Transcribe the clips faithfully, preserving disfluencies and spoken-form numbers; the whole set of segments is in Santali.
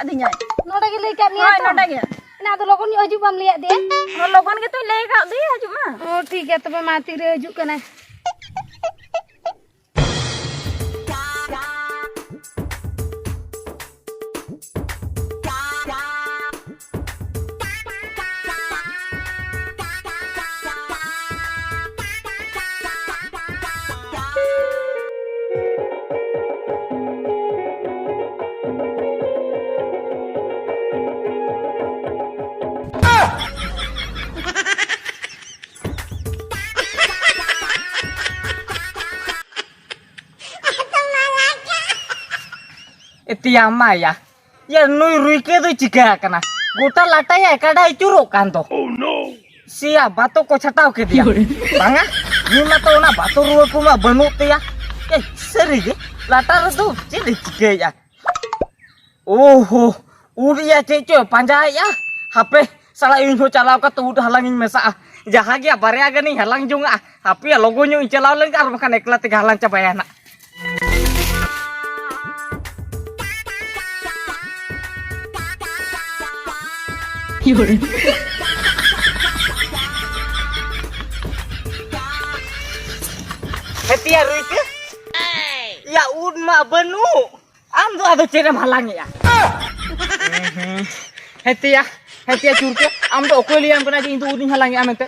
ᱟᱹᱫᱤᱧᱟᱭ᱾ ᱱᱚᱰᱮ ᱜᱮ ᱞᱟᱹᱭ ᱠᱟᱜ ᱢᱮᱭᱟ ᱦᱳᱭ, ᱛᱚ? ᱱᱚᱰᱮ ᱜᱮ᱾ ᱮᱱᱟ ᱟᱫᱚ ᱞᱚᱜᱚᱱ ᱧᱚᱜ ᱦᱤᱡᱩᱜ ᱵᱟᱢ ᱞᱟᱹᱭᱟᱫ ᱫᱮᱭᱟ? ᱦᱚᱸ, ᱞᱚᱜᱚᱱ ᱜᱮᱛᱚᱧ ᱞᱟᱹᱭ ᱟᱠᱟᱫ ᱫᱮᱭᱟ ᱦᱤᱡᱩᱜ ᱢᱟ᱾ ᱚ, ᱴᱷᱤᱠ ᱜᱮᱭᱟ, ᱛᱚᱵᱮ ᱢᱟ ᱛᱤᱨᱮ ᱦᱤᱡᱩᱜ ᱠᱟᱱᱟᱭ? ᱮᱛᱤᱭᱟ ᱢᱟᱭᱟ, ᱭᱟ ᱱᱩᱭ ᱨᱩᱭᱠᱟᱹ ᱫᱚᱭ ᱪᱤᱠᱟᱹ ᱟᱠᱟᱱᱟ? ᱜᱚᱴᱟ ᱞᱟᱴᱟᱭᱟ ᱠᱟᱰᱟᱭ ᱟᱹᱪᱩᱨᱚᱜ ᱠᱟᱱ ᱫᱚ᱾ ᱥᱮᱭᱟ ᱵᱟᱛᱚ ᱠᱚ ᱪᱷᱟᱴᱟᱣ ᱠᱮᱫᱮᱭᱟ᱾ ᱵᱟᱝᱟ, ᱱᱩᱭ ᱢᱟᱛᱚ ᱚᱱᱟ ᱵᱟᱛᱚ ᱨᱩᱣᱟᱹ ᱠᱚᱢᱟ ᱵᱟᱹᱱᱩᱜ ᱛᱟᱭᱟ᱾ ᱮ, ᱥᱟᱹᱨᱤᱜᱮ ᱞᱟᱴᱟ ᱨᱮᱫᱚ ᱪᱮᱫ ᱮ ᱪᱤᱠᱟᱹᱭᱮᱫᱼᱟ? ᱳᱦᱳ, ᱩᱫ ᱭᱟ ᱪᱮᱫ ᱪᱚ ᱯᱟᱸᱡᱟᱭᱮᱫᱼᱟ᱾ ᱦᱟᱯᱮ, ᱥᱟᱞᱟ ᱤᱧ ᱦᱚᱸ ᱪᱟᱞᱟᱣ ᱠᱟᱛᱮ ᱩᱫ ᱦᱟᱞᱟᱝ ᱤᱧ ᱢᱮᱥᱟᱜᱼᱟ᱾ ᱡᱟᱦᱟᱸ ᱜᱮᱭᱟ ᱵᱟᱨᱭᱟ ᱜᱟᱱᱤᱧ ᱦᱟᱞᱟᱝ ᱡᱚᱝᱟᱜᱼᱟ᱾ ᱦᱟᱯᱮᱭᱟ, ᱞᱚᱜᱚᱱ ᱧᱚᱜ ᱤᱧ ᱪᱟᱞᱟᱣ ᱞᱮᱱ ᱜᱮ, ᱟᱨ ᱵᱟᱠᱷᱟᱱ ᱮᱠᱞᱟ ᱛᱮᱜᱮ ᱦᱟᱞᱟᱝ ᱪᱟᱵᱟᱭᱟ ᱱᱟᱜ᱾ ᱦᱮᱛᱤᱭᱟ ᱨᱩᱭᱠᱟᱹ, ᱭᱟ ᱩᱫ ᱢᱟ ᱵᱟᱹᱱᱩᱜ᱾ ᱟᱢ ᱫᱚ ᱟᱫᱚ ᱪᱮᱫ ᱮᱢ ᱦᱟᱞᱟᱝᱮᱜᱼᱟ? ᱦᱮᱸ, ᱦᱮᱸ᱾ ᱦᱮᱸ ᱛᱮᱭᱟ, ᱦᱮᱸ ᱛᱮᱭᱟ ᱪᱩᱨᱠᱟᱹ, ᱟᱢ ᱫᱚ ᱚᱠᱚᱭ ᱞᱟᱹᱭᱟᱢ ᱠᱟᱱᱟ ᱡᱮ ᱤᱧ ᱫᱚ ᱩᱫ ᱤᱧ ᱦᱟᱞᱟᱝᱮᱜᱼᱟ ᱢᱮᱱᱛᱮ?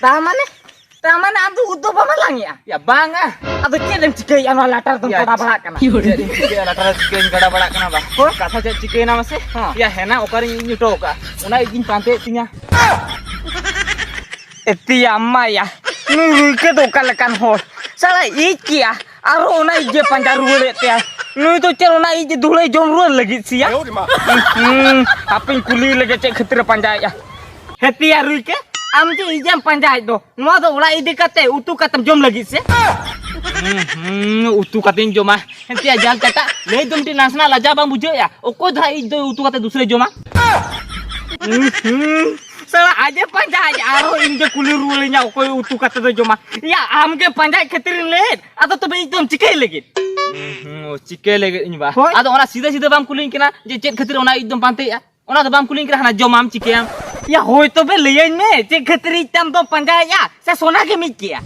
ᱛᱟ ᱢᱟᱱᱮ, ᱛᱟ ᱢᱟᱱᱮ ᱟᱢ ᱫᱚ ᱩᱫ ᱫᱚ ᱵᱟᱢ ᱦᱟᱞᱟᱝᱮᱜᱼᱟ? ᱭᱟ, ᱵᱟᱝᱟ᱾ ᱟᱫᱚ ᱪᱮᱫ ᱮᱢ ᱪᱤᱠᱟᱹᱭᱮᱜᱼᱟ ᱱᱚᱣᱟ ᱞᱟᱴᱟ ᱨᱮᱫᱚᱢ ᱭᱟ, ᱠᱟᱰᱟ ᱵᱟᱲᱟᱜ ᱠᱟᱱᱟ? ᱪᱮᱫ ᱤᱧ ᱪᱤᱠᱟᱹᱭᱟ, ᱞᱟᱴᱟ ᱨᱮ ᱪᱤᱠᱟᱹᱧ ᱠᱟᱰᱟ ᱵᱟᱲᱟᱜ ᱠᱟᱱᱟ ᱵᱟ? ᱦᱚᱸ? ᱠᱟᱛᱷᱟ ᱪᱮᱫ ᱪᱤᱠᱟᱹᱭᱮᱱᱟ ᱢᱟᱥᱮ? ᱦᱚᱸ᱾ ᱭᱟ, ᱦᱮᱱᱟ ᱚᱠᱟᱨᱮᱧ ᱤᱧ ᱦᱚᱴᱚ ᱠᱟᱜᱼᱟ, ᱚᱱᱟ ᱤᱫ ᱜᱤᱧ ᱯᱟᱱᱛᱮᱭᱮᱫ ᱛᱤᱧᱟ᱾ ᱮᱛᱤᱭᱟ ᱢᱟᱭᱟ, ᱱᱩᱭ ᱨᱩᱭᱠᱟᱹ ᱫᱚ ᱚᱠᱟ ᱞᱮᱠᱟᱱ ᱦᱚᱲ? ᱥᱟᱞᱟ ᱤᱡ ᱠᱮᱜᱼᱟ, ᱟᱨᱦᱚᱸ ᱚᱱᱟ ᱤᱡ ᱜᱮ ᱯᱟᱸᱡᱟ ᱨᱩᱣᱟᱹᱲᱮᱫ ᱛᱟᱭᱟ᱾ ᱱᱩᱭ ᱫᱚ ᱪᱮᱫ ᱚᱱᱟ ᱤᱡ ᱫᱷᱩᱲᱟᱹᱭ ᱡᱚᱢ ᱨᱩᱣᱟᱹᱲ ᱞᱟᱹᱜᱤᱫ ᱥᱮᱭᱟ? ᱦᱩᱸ, ᱦᱟᱯᱮᱧ ᱠᱩᱞᱤ ᱞᱮᱜᱮ ᱪᱮᱫ ᱠᱷᱟᱹᱛᱤᱨ ᱮ ᱯᱟᱸᱡᱟᱭᱮᱫᱼᱟ᱾ ᱦᱮᱛᱤᱭᱟ ᱨᱩᱭᱠᱟᱹ, ᱟᱢ ᱡᱮ ᱤᱡ ᱮᱢ ᱯᱟᱸᱡᱟᱭᱮᱫ ᱫᱚ, ᱱᱚᱣᱟ ᱫᱚ ᱚᱲᱟᱜ ᱤᱫᱤ ᱠᱟᱛᱮ ᱩᱛᱩ ᱠᱟᱛᱮᱢ ᱡᱚᱢ ᱞᱟᱹᱜᱤᱫ ᱥᱮ? ᱦᱩᱸ, ᱦᱩᱸ, ᱩᱛᱩ ᱠᱟᱛᱮᱧ ᱡᱚᱢᱟ᱾ ᱦᱮᱛᱤᱭᱟ ᱡᱟᱞ ᱪᱟᱴᱟ, ᱞᱟᱹᱭ ᱫᱚ ᱢᱤᱫᱴᱤᱡ ᱱᱟᱥᱮᱱᱟᱜ ᱞᱟᱡᱟ ᱵᱟᱝ ᱵᱩᱡᱷᱟᱹᱜᱼᱟ? ᱚᱠᱚᱭ ᱫᱚ ᱦᱟᱸᱜ ᱤᱡ ᱫᱚᱭ ᱩᱛᱩ ᱠᱟᱛᱮ ᱫᱩᱥᱨᱟᱹᱭ ᱡᱚᱢᱟ? ᱦᱩᱸ, ᱦᱩᱸ, ᱥᱟᱞᱟ ᱟᱡ ᱮ ᱯᱟᱸᱡᱟᱭᱮᱫ, ᱟᱨᱦᱚᱸ ᱤᱧ ᱜᱮ ᱠᱩᱞᱤ ᱨᱩᱣᱟᱹᱲᱤᱧᱟ ᱚᱠᱚᱭ ᱩᱛᱩ ᱠᱟᱛᱮ ᱫᱚ ᱡᱚᱢᱟ᱾ ᱭᱟ, ᱟᱢ ᱜᱮ ᱯᱟᱸᱡᱟᱭ ᱠᱷᱟᱹᱛᱤᱨᱤᱧ ᱞᱟᱹᱭᱮᱫ, ᱟᱫᱚ ᱛᱚᱵᱮ ᱤᱧ ᱫᱚᱢ ᱪᱤᱠᱟᱹᱭ ᱞᱟᱹᱜᱤᱫ? ᱦᱩᱸ, ᱪᱤᱠᱟᱹᱭ ᱞᱟᱹᱜᱤᱫ ᱤᱧ ᱵᱟ? ᱦᱳᱭ᱾ ᱟᱫᱚ ᱚᱱᱟ ᱥᱤᱫᱷᱟᱹ ᱥᱤᱫᱷᱟᱹ ᱵᱟᱢ ᱠᱩᱞᱤᱧ ᱠᱟᱱᱟ ᱡᱮ ᱪᱮᱫ ᱠᱷᱟᱹᱛᱤᱨ ᱚᱱᱟ ᱤᱡ ᱫᱚᱢ ᱯᱟᱱᱛᱮᱭᱮᱫᱼᱟ? ᱚᱱᱟ ᱫᱚ ᱵᱟᱢ ᱠᱩᱞᱤᱧ ᱠᱟᱱᱟ, ᱦᱟᱱᱟ ᱡᱚᱢᱟᱢ ᱪᱤᱠᱟᱹᱭᱟᱢ? ᱭᱟ, ᱦᱳᱭ ᱛᱚᱵᱮ ᱞᱟᱹᱭᱟᱹᱧ ᱢᱮ, ᱪᱮᱫ ᱠᱷᱟᱹᱛᱤᱨ ᱤᱡ ᱛᱟᱢ ᱫᱚᱢ ᱯᱟᱸᱡᱟᱭᱮᱫᱼᱟ? ᱥᱮ ᱥᱚᱱᱟ ᱜᱮᱢ ᱤᱡ ᱠᱮᱜᱼᱟ?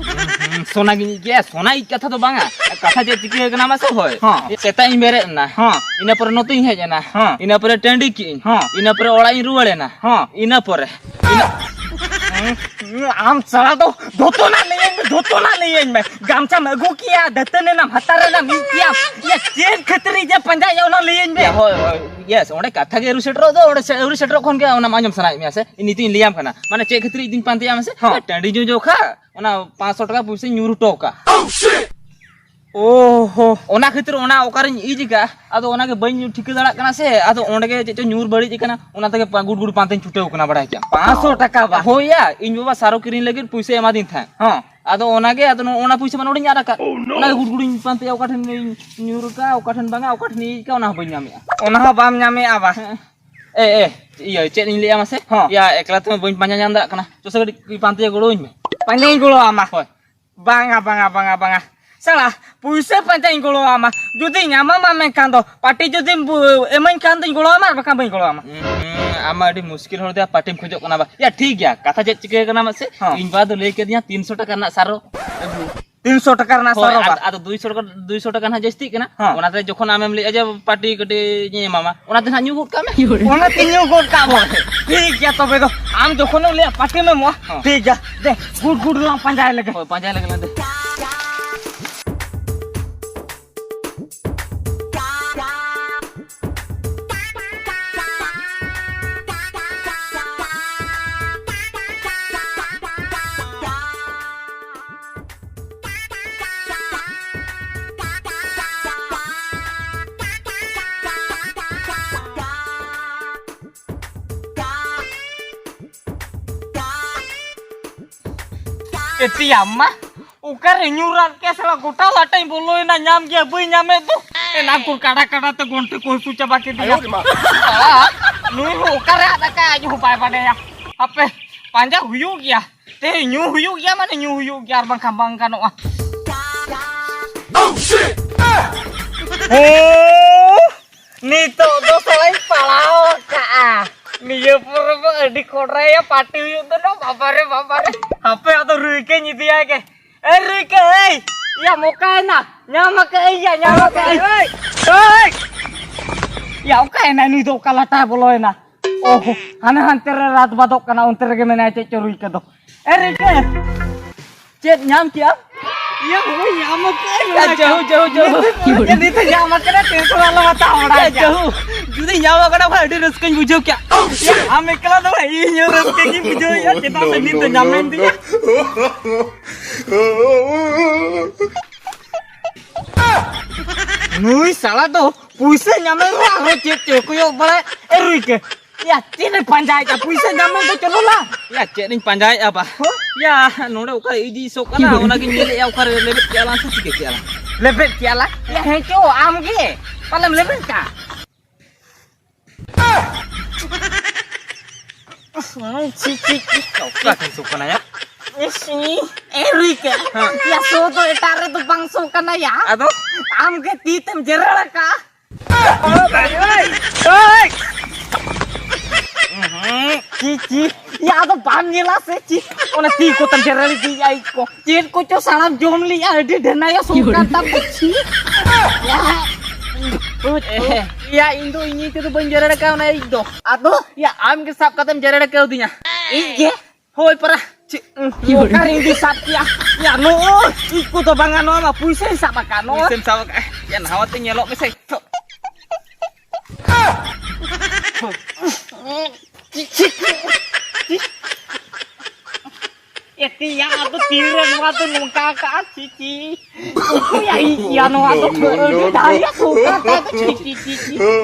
ᱦᱩᱸ, ᱥᱚᱱᱟ ᱜᱤᱧ ᱤᱡ ᱠᱮᱜᱼᱟ, ᱥᱚᱱᱟ ᱤᱡ ᱠᱟᱛᱷᱟ ᱫᱚ ᱵᱟᱝᱟ᱾ ᱠᱟᱛᱷᱟ ᱪᱮᱫ ᱪᱤᱠᱟᱹ ᱠᱟᱱᱟ ᱢᱟᱥᱮ ᱦᱳᱭ? ᱦᱚᱸ᱾ ᱥᱮᱛᱟᱜ ᱤᱧ ᱵᱮᱨᱮᱫ ᱮᱱᱟ᱾ ᱦᱚᱸ᱾ ᱤᱱᱟᱹ ᱯᱚᱨᱮ ᱱᱚᱛᱮᱧ ᱦᱮᱡ ᱮᱱᱟ᱾ ᱦᱚᱸ᱾ ᱤᱱᱟᱹ ᱯᱚᱨᱮ ᱴᱟᱺᱰᱤ ᱠᱮᱜᱼᱟᱹᱧ᱾ ᱦᱚᱸ᱾ ᱤᱱᱟᱹ ᱯᱚᱨᱮ ᱚᱲᱟᱜ ᱤᱧ ᱨᱩᱣᱟᱹᱲ ᱮᱱᱟ᱾ ᱦᱚᱸ᱾ ᱤᱱᱟᱹ ᱯᱚᱨᱮ, ᱤᱱᱟᱹ ᱟᱢ ᱥᱟᱞᱟ ᱫᱚ ᱡᱷᱚᱛᱚᱱᱟᱜ ᱞᱟᱹᱭᱟᱹᱧ ᱢᱮ, ᱡᱷᱚᱛᱚᱱᱟᱜ ᱞᱟᱹᱭᱟᱹᱧ ᱢᱮ᱾ ᱜᱟᱢᱪᱷᱟᱢ ᱟᱹᱜᱩ ᱠᱮᱭᱟ, ᱫᱟᱹᱛᱟᱹᱱᱤ ᱮᱱᱟᱢ, ᱦᱟᱛᱟᱨ ᱮᱱᱟᱢ, ᱤᱡ ᱠᱮᱭᱟᱢ᱾ ᱭᱟ, ᱪᱮᱫ ᱠᱷᱟᱹᱛᱤᱨ ᱤᱧ ᱡᱮ ᱯᱟᱸᱡᱟᱭᱮᱫᱼᱟ, ᱚᱱᱟ ᱞᱟᱹᱭᱟᱹᱧ ᱢᱮ᱾ ᱭᱟ, ᱦᱳᱭ, ᱦᱳᱭ, ᱭᱮᱥ, ᱚᱸᱰᱮ ᱠᱟᱛᱷᱟ ᱜᱮ ᱟᱹᱣᱨᱤ ᱥᱮᱴᱮᱨᱚᱜ ᱫᱚ, ᱚᱸᱰᱮ ᱥᱮ-, ᱟᱹᱣᱨᱤ ᱥᱮᱴᱮᱨᱚᱜ ᱠᱷᱚᱱ ᱜᱮ ᱚᱱᱟᱢ ᱟᱸᱡᱚᱢ ᱥᱟᱱᱟᱭᱮᱫ ᱢᱮᱭᱟ ᱥᱮ? ᱤᱧ ᱱᱤᱛᱚᱜ ᱤᱧ ᱞᱟᱹᱭᱟᱢ ᱠᱟᱱᱟ, ᱢᱟᱱᱮ ᱪᱮᱫ ᱠᱷᱟᱹᱛᱤᱨ ᱤᱧ ᱫᱩᱧ ᱯᱟᱱᱛᱮᱭᱟ ᱢᱮᱥᱮ? ᱦᱚᱸ᱾ ᱴᱟᱺᱰᱤ ᱡᱚ ᱡᱚᱠᱷᱟ ᱚᱱᱟ ᱯᱟᱸᱪᱥᱚ ᱴᱟᱠᱟ ᱯᱩᱭᱥᱟᱹᱧ ᱧᱩᱨ ᱦᱚᱴᱚ ᱠᱟᱜᱼᱟ᱾ ᱚ ᱦᱚ᱾ ᱚᱱᱟ ᱠᱷᱟᱹᱛᱤᱨ ᱚᱱᱟ ᱚᱠᱟᱨᱤᱧ ᱤᱡ ᱠᱟᱜᱼᱟ, ᱟᱫᱚ ᱚᱱᱟᱜᱮ ᱵᱟᱹᱧ ᱴᱷᱤᱠᱟᱹ ᱫᱟᱲᱮᱭᱟᱜ ᱠᱟᱱᱟ ᱥᱮ, ᱟᱫᱚ ᱚᱸᱰᱮ ᱜᱮ ᱪᱮᱫ ᱪᱚ ᱧᱩᱨ ᱵᱟᱹᱲᱤᱡ ᱟᱠᱟᱱᱟ, ᱚᱱᱟ ᱛᱮᱜᱮ ᱯᱟ-, ᱜᱩᱰ ᱜᱩᱰ ᱯᱟᱱᱛᱮᱧ ᱪᱷᱩᱴᱟᱹᱣ ᱠᱟᱱᱟ, ᱵᱟᱲᱟᱭ ᱠᱮᱫᱟᱢ᱾ ᱯᱟᱸᱪᱥᱚ ᱴᱟᱠᱟ ᱵᱟ? ᱦᱳᱭ ᱭᱟ, ᱤᱧ ᱵᱟᱵᱟ ᱥᱟᱨᱚ ᱠᱤᱨᱤᱧ ᱞᱟᱹᱜᱤᱫ ᱯᱩᱭᱥᱟᱹ ᱮᱢᱟᱫᱤᱧ ᱛᱟᱦᱮᱸᱫ᱾ ᱦᱚᱸ᱾ ᱟᱫᱚ ᱚᱱᱟᱜᱮ, ᱟᱫᱚ ᱱᱚᱜᱼᱚ ᱱᱟ ᱯᱩᱭᱥᱟᱹ ᱢᱟ ᱱᱚᱰᱮᱧ ᱟᱫ ᱟᱠᱟᱫ᱾ ᱚᱱᱟᱜᱮ ᱜᱩᱰ ᱜᱩᱰᱤᱧ ᱯᱟᱱᱛᱮᱭᱟ, ᱚᱠᱟ ᱴᱷᱮᱱ ᱧᱩᱨ ᱟᱠᱟᱫ, ᱚᱠᱟ ᱴᱷᱮᱱ ᱵᱟᱝᱟ, ᱚᱠᱟ ᱴᱷᱮᱱ ᱤᱡ ᱟᱠᱟᱫ, ᱚᱱᱟ ᱦᱚᱸ ᱵᱟᱹᱧ ᱧᱟᱢᱮᱜᱼᱟ᱾ ᱚᱱᱟ ᱦᱚᱸ ᱵᱟᱢ ᱧᱟᱢᱮᱜᱼᱟ ᱵᱟ? ᱦᱮᱸ᱾ ᱮ, ᱮ, ᱤᱭᱟᱹ, ᱪᱮᱫ ᱤᱧ ᱞᱟᱹᱭᱟ ᱢᱟᱥᱮ? ᱦᱚᱸ᱾ ᱭᱟ, ᱮᱠᱞᱟ ᱛᱮᱢᱟ ᱵᱟᱹᱧ ᱯᱟᱸᱡᱟ ᱧᱟᱢ ᱫᱟᱲᱮᱭᱟᱜ ᱠᱟᱱᱟ᱾ ᱪᱚ ᱥᱮ ᱠᱟᱹᱴᱤᱡ ᱯᱟᱱᱛᱮᱭᱟ, ᱜᱚᱲᱚᱣᱟᱹᱧ ᱢᱮ᱾ ᱯᱟᱸᱡᱟᱧ ᱜᱚᱲᱚ ᱟᱢᱟ᱾ ᱦᱳᱭ᱾ ᱵᱟᱝᱟ, ᱵᱟᱝᱟ, ᱵᱟᱝᱟ, ᱵᱟᱝᱟ᱾ ᱥᱟᱞᱟ, ᱯᱩᱭᱥᱟᱹ ᱯᱟᱸᱡᱟᱧ ᱜᱚᱲᱚ ᱟᱢᱟ᱾ ᱡᱩᱫᱤ ᱧᱟᱢᱟᱢᱟ ᱢᱮᱱᱠᱷᱟᱱ ᱫᱚ, ᱯᱟᱴᱤ ᱡᱩᱫᱤᱢ ᱵᱩ-, ᱮᱢᱟᱹᱧ ᱠᱷᱟᱱ ᱫᱚᱧ ᱜᱚᱲᱚ ᱟᱢᱟ, ᱟᱨ ᱵᱟᱠᱷᱟᱱ ᱵᱟᱹᱧ ᱜᱚᱲᱚ ᱟᱢᱟ᱾ ᱦᱩᱸ, ᱟᱢ ᱢᱟ ᱟᱹᱰᱤ ᱢᱩᱥᱠᱤᱞ ᱦᱚᱲ ᱫᱚᱭᱟ ᱯᱟᱴᱤᱢ ᱠᱷᱚᱡᱚᱜ ᱠᱟᱱᱟ ᱵᱟ᱾ ᱭᱟ, ᱴᱷᱤᱠ ᱜᱮᱭᱟ, ᱠᱟᱛᱷᱟ ᱪᱮᱫ ᱪᱤᱠᱟᱹ ᱠᱟᱱᱟ ᱢᱟᱥᱮ? ᱦᱚᱸ᱾ ᱤᱧ ᱵᱟ ᱫᱚ ᱞᱟᱹᱭ ᱠᱟᱫᱤᱧᱟ ᱛᱤᱱᱥᱚ ᱴᱟᱠᱟ ᱨᱮᱱᱟᱜ ᱥᱟᱨᱚ ᱟᱹᱜᱩ᱾ ᱛᱤᱱᱥᱚ ᱴᱟᱠᱟ ᱨᱮᱱᱟᱜ ᱦᱳᱭ, ᱥᱟᱨᱚ ᱵᱟ? ᱟᱫ-, ᱟᱫᱚ ᱫᱩᱭᱥᱚ ᱴᱟᱠᱟ, ᱫᱩᱭᱥᱚ ᱴᱟᱠᱟ ᱱᱟᱦᱟᱜ ᱡᱟᱹᱥᱛᱤᱜ ᱠᱟᱱᱟ᱾ ᱦᱚᱸ᱾ ᱚᱱᱟᱛᱮ ᱡᱚᱠᱷᱚᱱ ᱟᱢᱮᱢ ᱞᱟᱹᱭᱮᱫᱼᱟ ᱡᱮ ᱯᱟᱴᱤ ᱠᱟᱹᱴᱤᱡ ᱤᱧ ᱮᱢᱟᱢᱟ, ᱚᱱᱟ ᱛᱮ ᱱᱟᱦᱟᱜ ᱧᱩ ᱜᱚᱫ ᱠᱟᱜ ᱢᱮ᱾ ᱚᱱᱟ ᱛᱮ ᱧᱩ ᱜᱚᱫ ᱠᱟᱜ ᱢᱮ᱾ ᱴᱷᱤᱠ ᱜᱮᱭᱟ ᱛᱚᱵᱮ ᱫᱚ, ᱟᱢ ᱡᱚᱠᱷᱚᱱᱮᱢ ᱞᱟᱹᱭᱟ ᱯᱟᱴᱤᱢ ᱮᱢᱚᱜᱼᱟ, ᱦᱚᱸ᱾ ᱴᱷᱤᱠ ᱜᱮᱭᱟ᱾ ᱫᱮ, ᱜᱩᱰ ᱜᱩᱰ ᱞᱟᱝ ᱯᱟᱸᱡᱟᱭ ᱞᱮᱜᱮ᱾ ᱦᱳᱭ, ᱯᱟᱸᱡᱟᱭ ᱞᱮᱜᱮ ᱞᱟᱝ ᱫᱮ᱾ ᱮᱛᱤ ᱟᱢ ᱢᱟ ᱚᱠᱟᱨᱮ ᱧᱩᱨᱟᱫ ᱠᱮᱥ ᱥᱟᱞᱟ ᱜᱚᱴᱟ ᱞᱟᱴᱟᱧ ᱵᱚᱞᱚᱭᱮᱱᱟ, ᱧᱟᱢ ᱜᱮᱭᱟ ᱵᱟᱹᱧ ᱧᱟᱢᱮᱫ ᱫᱚ᱾ ᱮᱱᱟᱝ ᱠᱷᱚᱱ ᱠᱟᱰᱟ ᱠᱟᱰᱟ ᱛᱮ ᱜᱚᱱᱴᱷᱮ ᱠᱚ ᱦᱟᱹᱥᱩ ᱪᱟᱵᱟ ᱠᱮᱫᱮᱭᱟ᱾ ᱟᱭᱳ ᱨᱮ ᱢᱟ᱾ ᱥᱟᱞᱟ, ᱱᱩᱭ ᱦᱚᱸ ᱚᱠᱟᱨᱮ ᱟᱫ ᱟᱠᱟᱫ, ᱟᱡ ᱦᱚᱸ ᱵᱟᱭ ᱵᱟᱰᱟᱭᱟ᱾ ᱦᱟᱯᱮ, ᱯᱟᱸᱡᱟ ᱦᱩᱭᱩᱜ ᱜᱮᱭᱟ᱾ ᱛᱮᱦᱮᱧ ᱧᱩ ᱦᱩᱭᱩᱜ ᱜᱮᱭᱟ, ᱢᱟᱱᱮ ᱧᱩ ᱦᱩᱭᱩᱜ ᱜᱮᱭᱟ, ᱟᱨ ᱵᱟᱝᱠᱷᱟᱱ ᱵᱟᱝ ᱜᱟᱱᱚᱜᱼᱟ᱾ ᱦᱮᱸ, ᱱᱤᱛᱚᱜ ᱫᱚ ᱥᱟᱞᱟᱧ ᱯᱟᱲᱟᱣ ᱟᱠᱟᱜᱼᱟ᱾ ᱱᱤᱭᱟᱹ ᱯᱚᱨᱮ ᱫᱚ ᱟᱹᱰᱤ ᱠᱚᱰᱨᱟᱭᱟ ᱯᱟᱨᱴᱤ ᱦᱩᱭᱩᱜ ᱫᱚ ᱱᱚ, ᱵᱟᱵᱟᱨᱮ, ᱵᱟᱵᱟᱨᱮ᱾ ᱦᱟᱯᱮ, ᱟᱫᱚ ᱨᱩᱭ ᱠᱟᱹᱧ ᱤᱫᱤᱭᱟᱭ ᱜᱮ᱾ ᱮ ᱨᱩᱭ ᱠᱟᱹᱧ, ᱮᱭ, ᱭᱟ ᱢᱚᱠᱟᱭᱮᱱᱟ, ᱧᱟᱢ ᱟᱠᱟᱫ ᱟᱹᱧ ᱭᱟ, ᱧᱟᱢ ᱟᱠᱟᱫ ᱟᱹᱧ᱾ ᱮᱭ, ᱮᱭ, ᱭᱟ ᱚᱠᱟᱭᱮᱱᱟ ᱱᱩᱭ ᱫᱚ, ᱚᱠᱟ ᱞᱟᱴᱟᱭ ᱵᱚᱞᱚᱭᱮᱱᱟ? ᱚᱦ, ᱦᱟᱱᱮ ᱦᱟᱱᱛᱮ ᱨᱮ ᱨᱟᱛ ᱵᱟᱫᱚᱜ ᱠᱟᱱᱟ, ᱚᱱᱛᱮ ᱨᱮᱜᱮ ᱢᱮᱱᱟᱭᱟ ᱪᱮᱫ ᱪᱚ ᱨᱩᱭ ᱠᱚᱫᱚ᱾ ᱮ ᱨᱩᱭ ᱠᱟᱹᱧ, ᱪᱮᱫ ᱧᱟᱢ ᱠᱮᱜᱼᱟᱢ? ᱤᱭᱟᱹ ᱦᱳᱭ, ᱧᱟᱢ ᱟᱠᱟᱫ ᱟᱹᱧ᱾ ᱭᱟ, ᱡᱟᱹᱦᱩ, ᱡᱟᱹᱦᱩ, ᱡᱟᱹᱦᱩ᱾ ᱱᱤᱛ ᱦᱚᱸ ᱧᱟᱢ ᱟᱠᱟᱱᱟ, ᱴᱮᱱᱥᱚᱱ ᱟᱞᱚᱢ ᱦᱟᱛᱟᱣ ᱵᱟᱲᱟ᱾ ᱭᱟ, ᱡᱟᱹᱦᱩ, ᱡᱩᱫᱤ ᱧᱟᱢ ᱟᱠᱟᱱᱟ ᱠᱷᱟᱱ ᱟᱹᱰᱤ ᱨᱟᱹᱥᱠᱟᱹᱧ ᱵᱩᱡᱷᱟᱹᱣ ᱠᱮᱭᱟ᱾ ᱟᱢ ᱮᱠᱞᱟ ᱫᱚ ᱵᱟᱝ, ᱤᱧ ᱦᱚᱸ ᱨᱟᱹᱥᱠᱟᱹ ᱜᱤᱧ ᱵᱩᱡᱷᱟᱹᱣᱮᱫᱼᱟ, ᱪᱮᱫᱟᱜ ᱥᱮ ᱱᱤᱛ ᱫᱚ ᱧᱟᱢᱮᱱ ᱛᱤᱧᱟ᱾ ᱱᱩᱭ ᱥᱟᱞᱟ ᱫᱚ ᱯᱩᱭᱥᱟᱹ ᱧᱟᱢᱮᱱ ᱨᱮ ᱟᱨᱦᱚᱸ ᱪᱮᱫ ᱪᱚᱭ ᱠᱚᱭᱚᱜ ᱵᱟᱲᱟᱭ᱾ ᱮ ᱨᱩᱭ ᱠᱟᱹᱧ, ᱭᱟ, ᱪᱮᱫ ᱮ ᱯᱟᱸᱡᱟᱭᱮᱫᱼᱟ? ᱯᱩᱭᱥᱟᱹ ᱧᱟᱢ ᱢᱮ ᱫᱚ ᱪᱚᱞᱚ ᱞᱟᱝ᱾ ᱭᱟ, ᱪᱮᱫ ᱤᱧ ᱯᱟᱸᱡᱟᱭᱮᱫᱼᱟ ᱵᱟ? ᱦᱚᱸ? ᱭᱟ, ᱱᱚᱰᱮ ᱚᱠᱟᱨᱮ ᱤᱫᱤ ᱥᱚᱜ ᱠᱟᱱᱟ, ᱚᱱᱟᱜᱤᱧ ᱧᱮᱞᱮᱫᱼᱟ, ᱚᱠᱟᱨᱮ ᱞᱮᱵᱮᱫ ᱠᱮᱜᱼᱟ ᱞᱟᱝ ᱥᱮ ᱪᱤᱠᱟᱹ ᱠᱮᱜᱼᱟ ᱞᱟᱝ? ᱞᱮᱵᱮᱫ ᱠᱮᱜᱼᱟ ᱞᱟᱝ? ᱭᱟ, ᱦᱮᱸ ᱪᱚ, ᱟᱢ ᱜᱮ ᱯᱟᱞᱮᱢ ᱞᱮᱵᱮᱫ ᱠᱟᱜ᱾ ᱪᱤ, ᱪᱤ, ᱪᱤ᱾ ᱚᱠᱟ ᱴᱷᱮᱱ ᱥᱚᱜ ᱠᱟᱱᱟ ᱭᱟ? ᱤᱥᱤ, ᱮ ᱨᱩᱭ ᱠᱟᱹᱧ᱾ ᱦᱮᱸ᱾ ᱭᱟ, ᱥᱚ ᱫᱚ ᱮᱴᱟᱜ ᱨᱮᱫᱚ ᱵᱟᱝ ᱥᱚ ᱠᱟᱱᱟ ᱭᱟ᱾ ᱟᱫᱚ? ᱟᱢ ᱜᱮ ᱛᱤ ᱛᱮᱢ ᱡᱮᱨᱮᱲ ᱟᱠᱟᱜᱼᱟ᱾ ᱪᱤ, ᱪᱤ, ᱭᱟ, ᱟᱫᱚ ᱵᱟᱢ ᱧᱮᱞᱟ ᱥᱮ ᱪᱤ? ᱚᱱᱟ ᱛᱤ ᱠᱚᱛᱮᱢ ᱡᱮᱨᱮᱲ ᱤᱫᱤᱭᱮᱫᱼᱟ ᱤᱡ ᱠᱚ᱾ ᱪᱮᱫ ᱠᱚᱪᱚ ᱥᱟᱲᱟᱢ ᱡᱚᱢ ᱞᱮᱜᱼᱟ, ᱟᱹᱰᱤ ᱰᱷᱮᱨ ᱱᱟᱭᱟ ᱥᱚᱨᱠᱟᱨ ᱛᱟᱢ ᱫᱚ, ᱪᱤ᱾ ᱭᱟ, ᱤᱧ ᱫᱚ ᱤᱧ ᱛᱮᱫᱚ ᱵᱟᱹᱧ ᱡᱮᱨᱮᱲ ᱟᱠᱟᱫ ᱚᱱᱟ ᱤᱡ ᱫᱚ᱾ ᱟᱫᱚ? ᱭᱟ, ᱟᱢ ᱜᱮ ᱥᱟᱵ ᱠᱟᱛᱮᱢ ᱡᱮᱨᱮᱲ ᱠᱟᱣᱫᱤᱧᱟ᱾ ᱤᱧ ᱜᱮ? ᱦᱳᱭ, ᱯᱟᱨᱟ᱾ ᱪᱮᱫ? ᱚᱠᱟᱨᱮ ᱤᱧ ᱫᱚᱧ ᱥᱟᱵ ᱠᱮᱭᱟ? ᱭᱟ, ᱱᱚᱜᱼᱚᱭ, ᱤᱧ ᱠᱚᱫᱚ ᱵᱟᱝᱟ, ᱱᱚᱣᱟ ᱢᱟ ᱯᱩᱭᱥᱟᱹᱧ ᱥᱟᱵ ᱟᱠᱟᱫ, ᱱᱚᱜᱼᱚᱭ᱾ ᱯᱩᱭᱥᱟᱹᱢ ᱥᱟᱵ ᱟᱠᱟᱫ? ᱭᱟ, ᱱᱟᱣᱟ ᱛᱮ ᱧᱮᱞᱚᱜ ᱢᱮᱥᱮ᱾ ᱛᱷᱚ᱾ ᱮᱛᱤᱭᱟ, ᱟᱫᱚ ᱛᱤᱱᱨᱮ ᱱᱚᱣᱟ ᱫᱚ ᱱᱚᱝᱠᱟ ᱟᱠᱟᱜᱼᱟ? ᱪᱤ, ᱪᱤ᱾ ᱩᱠᱩᱭᱟ, ᱤᱭᱟ, ᱱᱚᱣᱟ ᱫᱚ ᱟᱹᱰᱤ ᱰᱷᱟᱨ ᱭᱟ, ᱥᱚᱨᱠᱟᱨ ᱛᱟᱭ ᱫᱚ, ᱪᱤ, ᱪᱤ, ᱪᱤ, ᱪᱤ᱾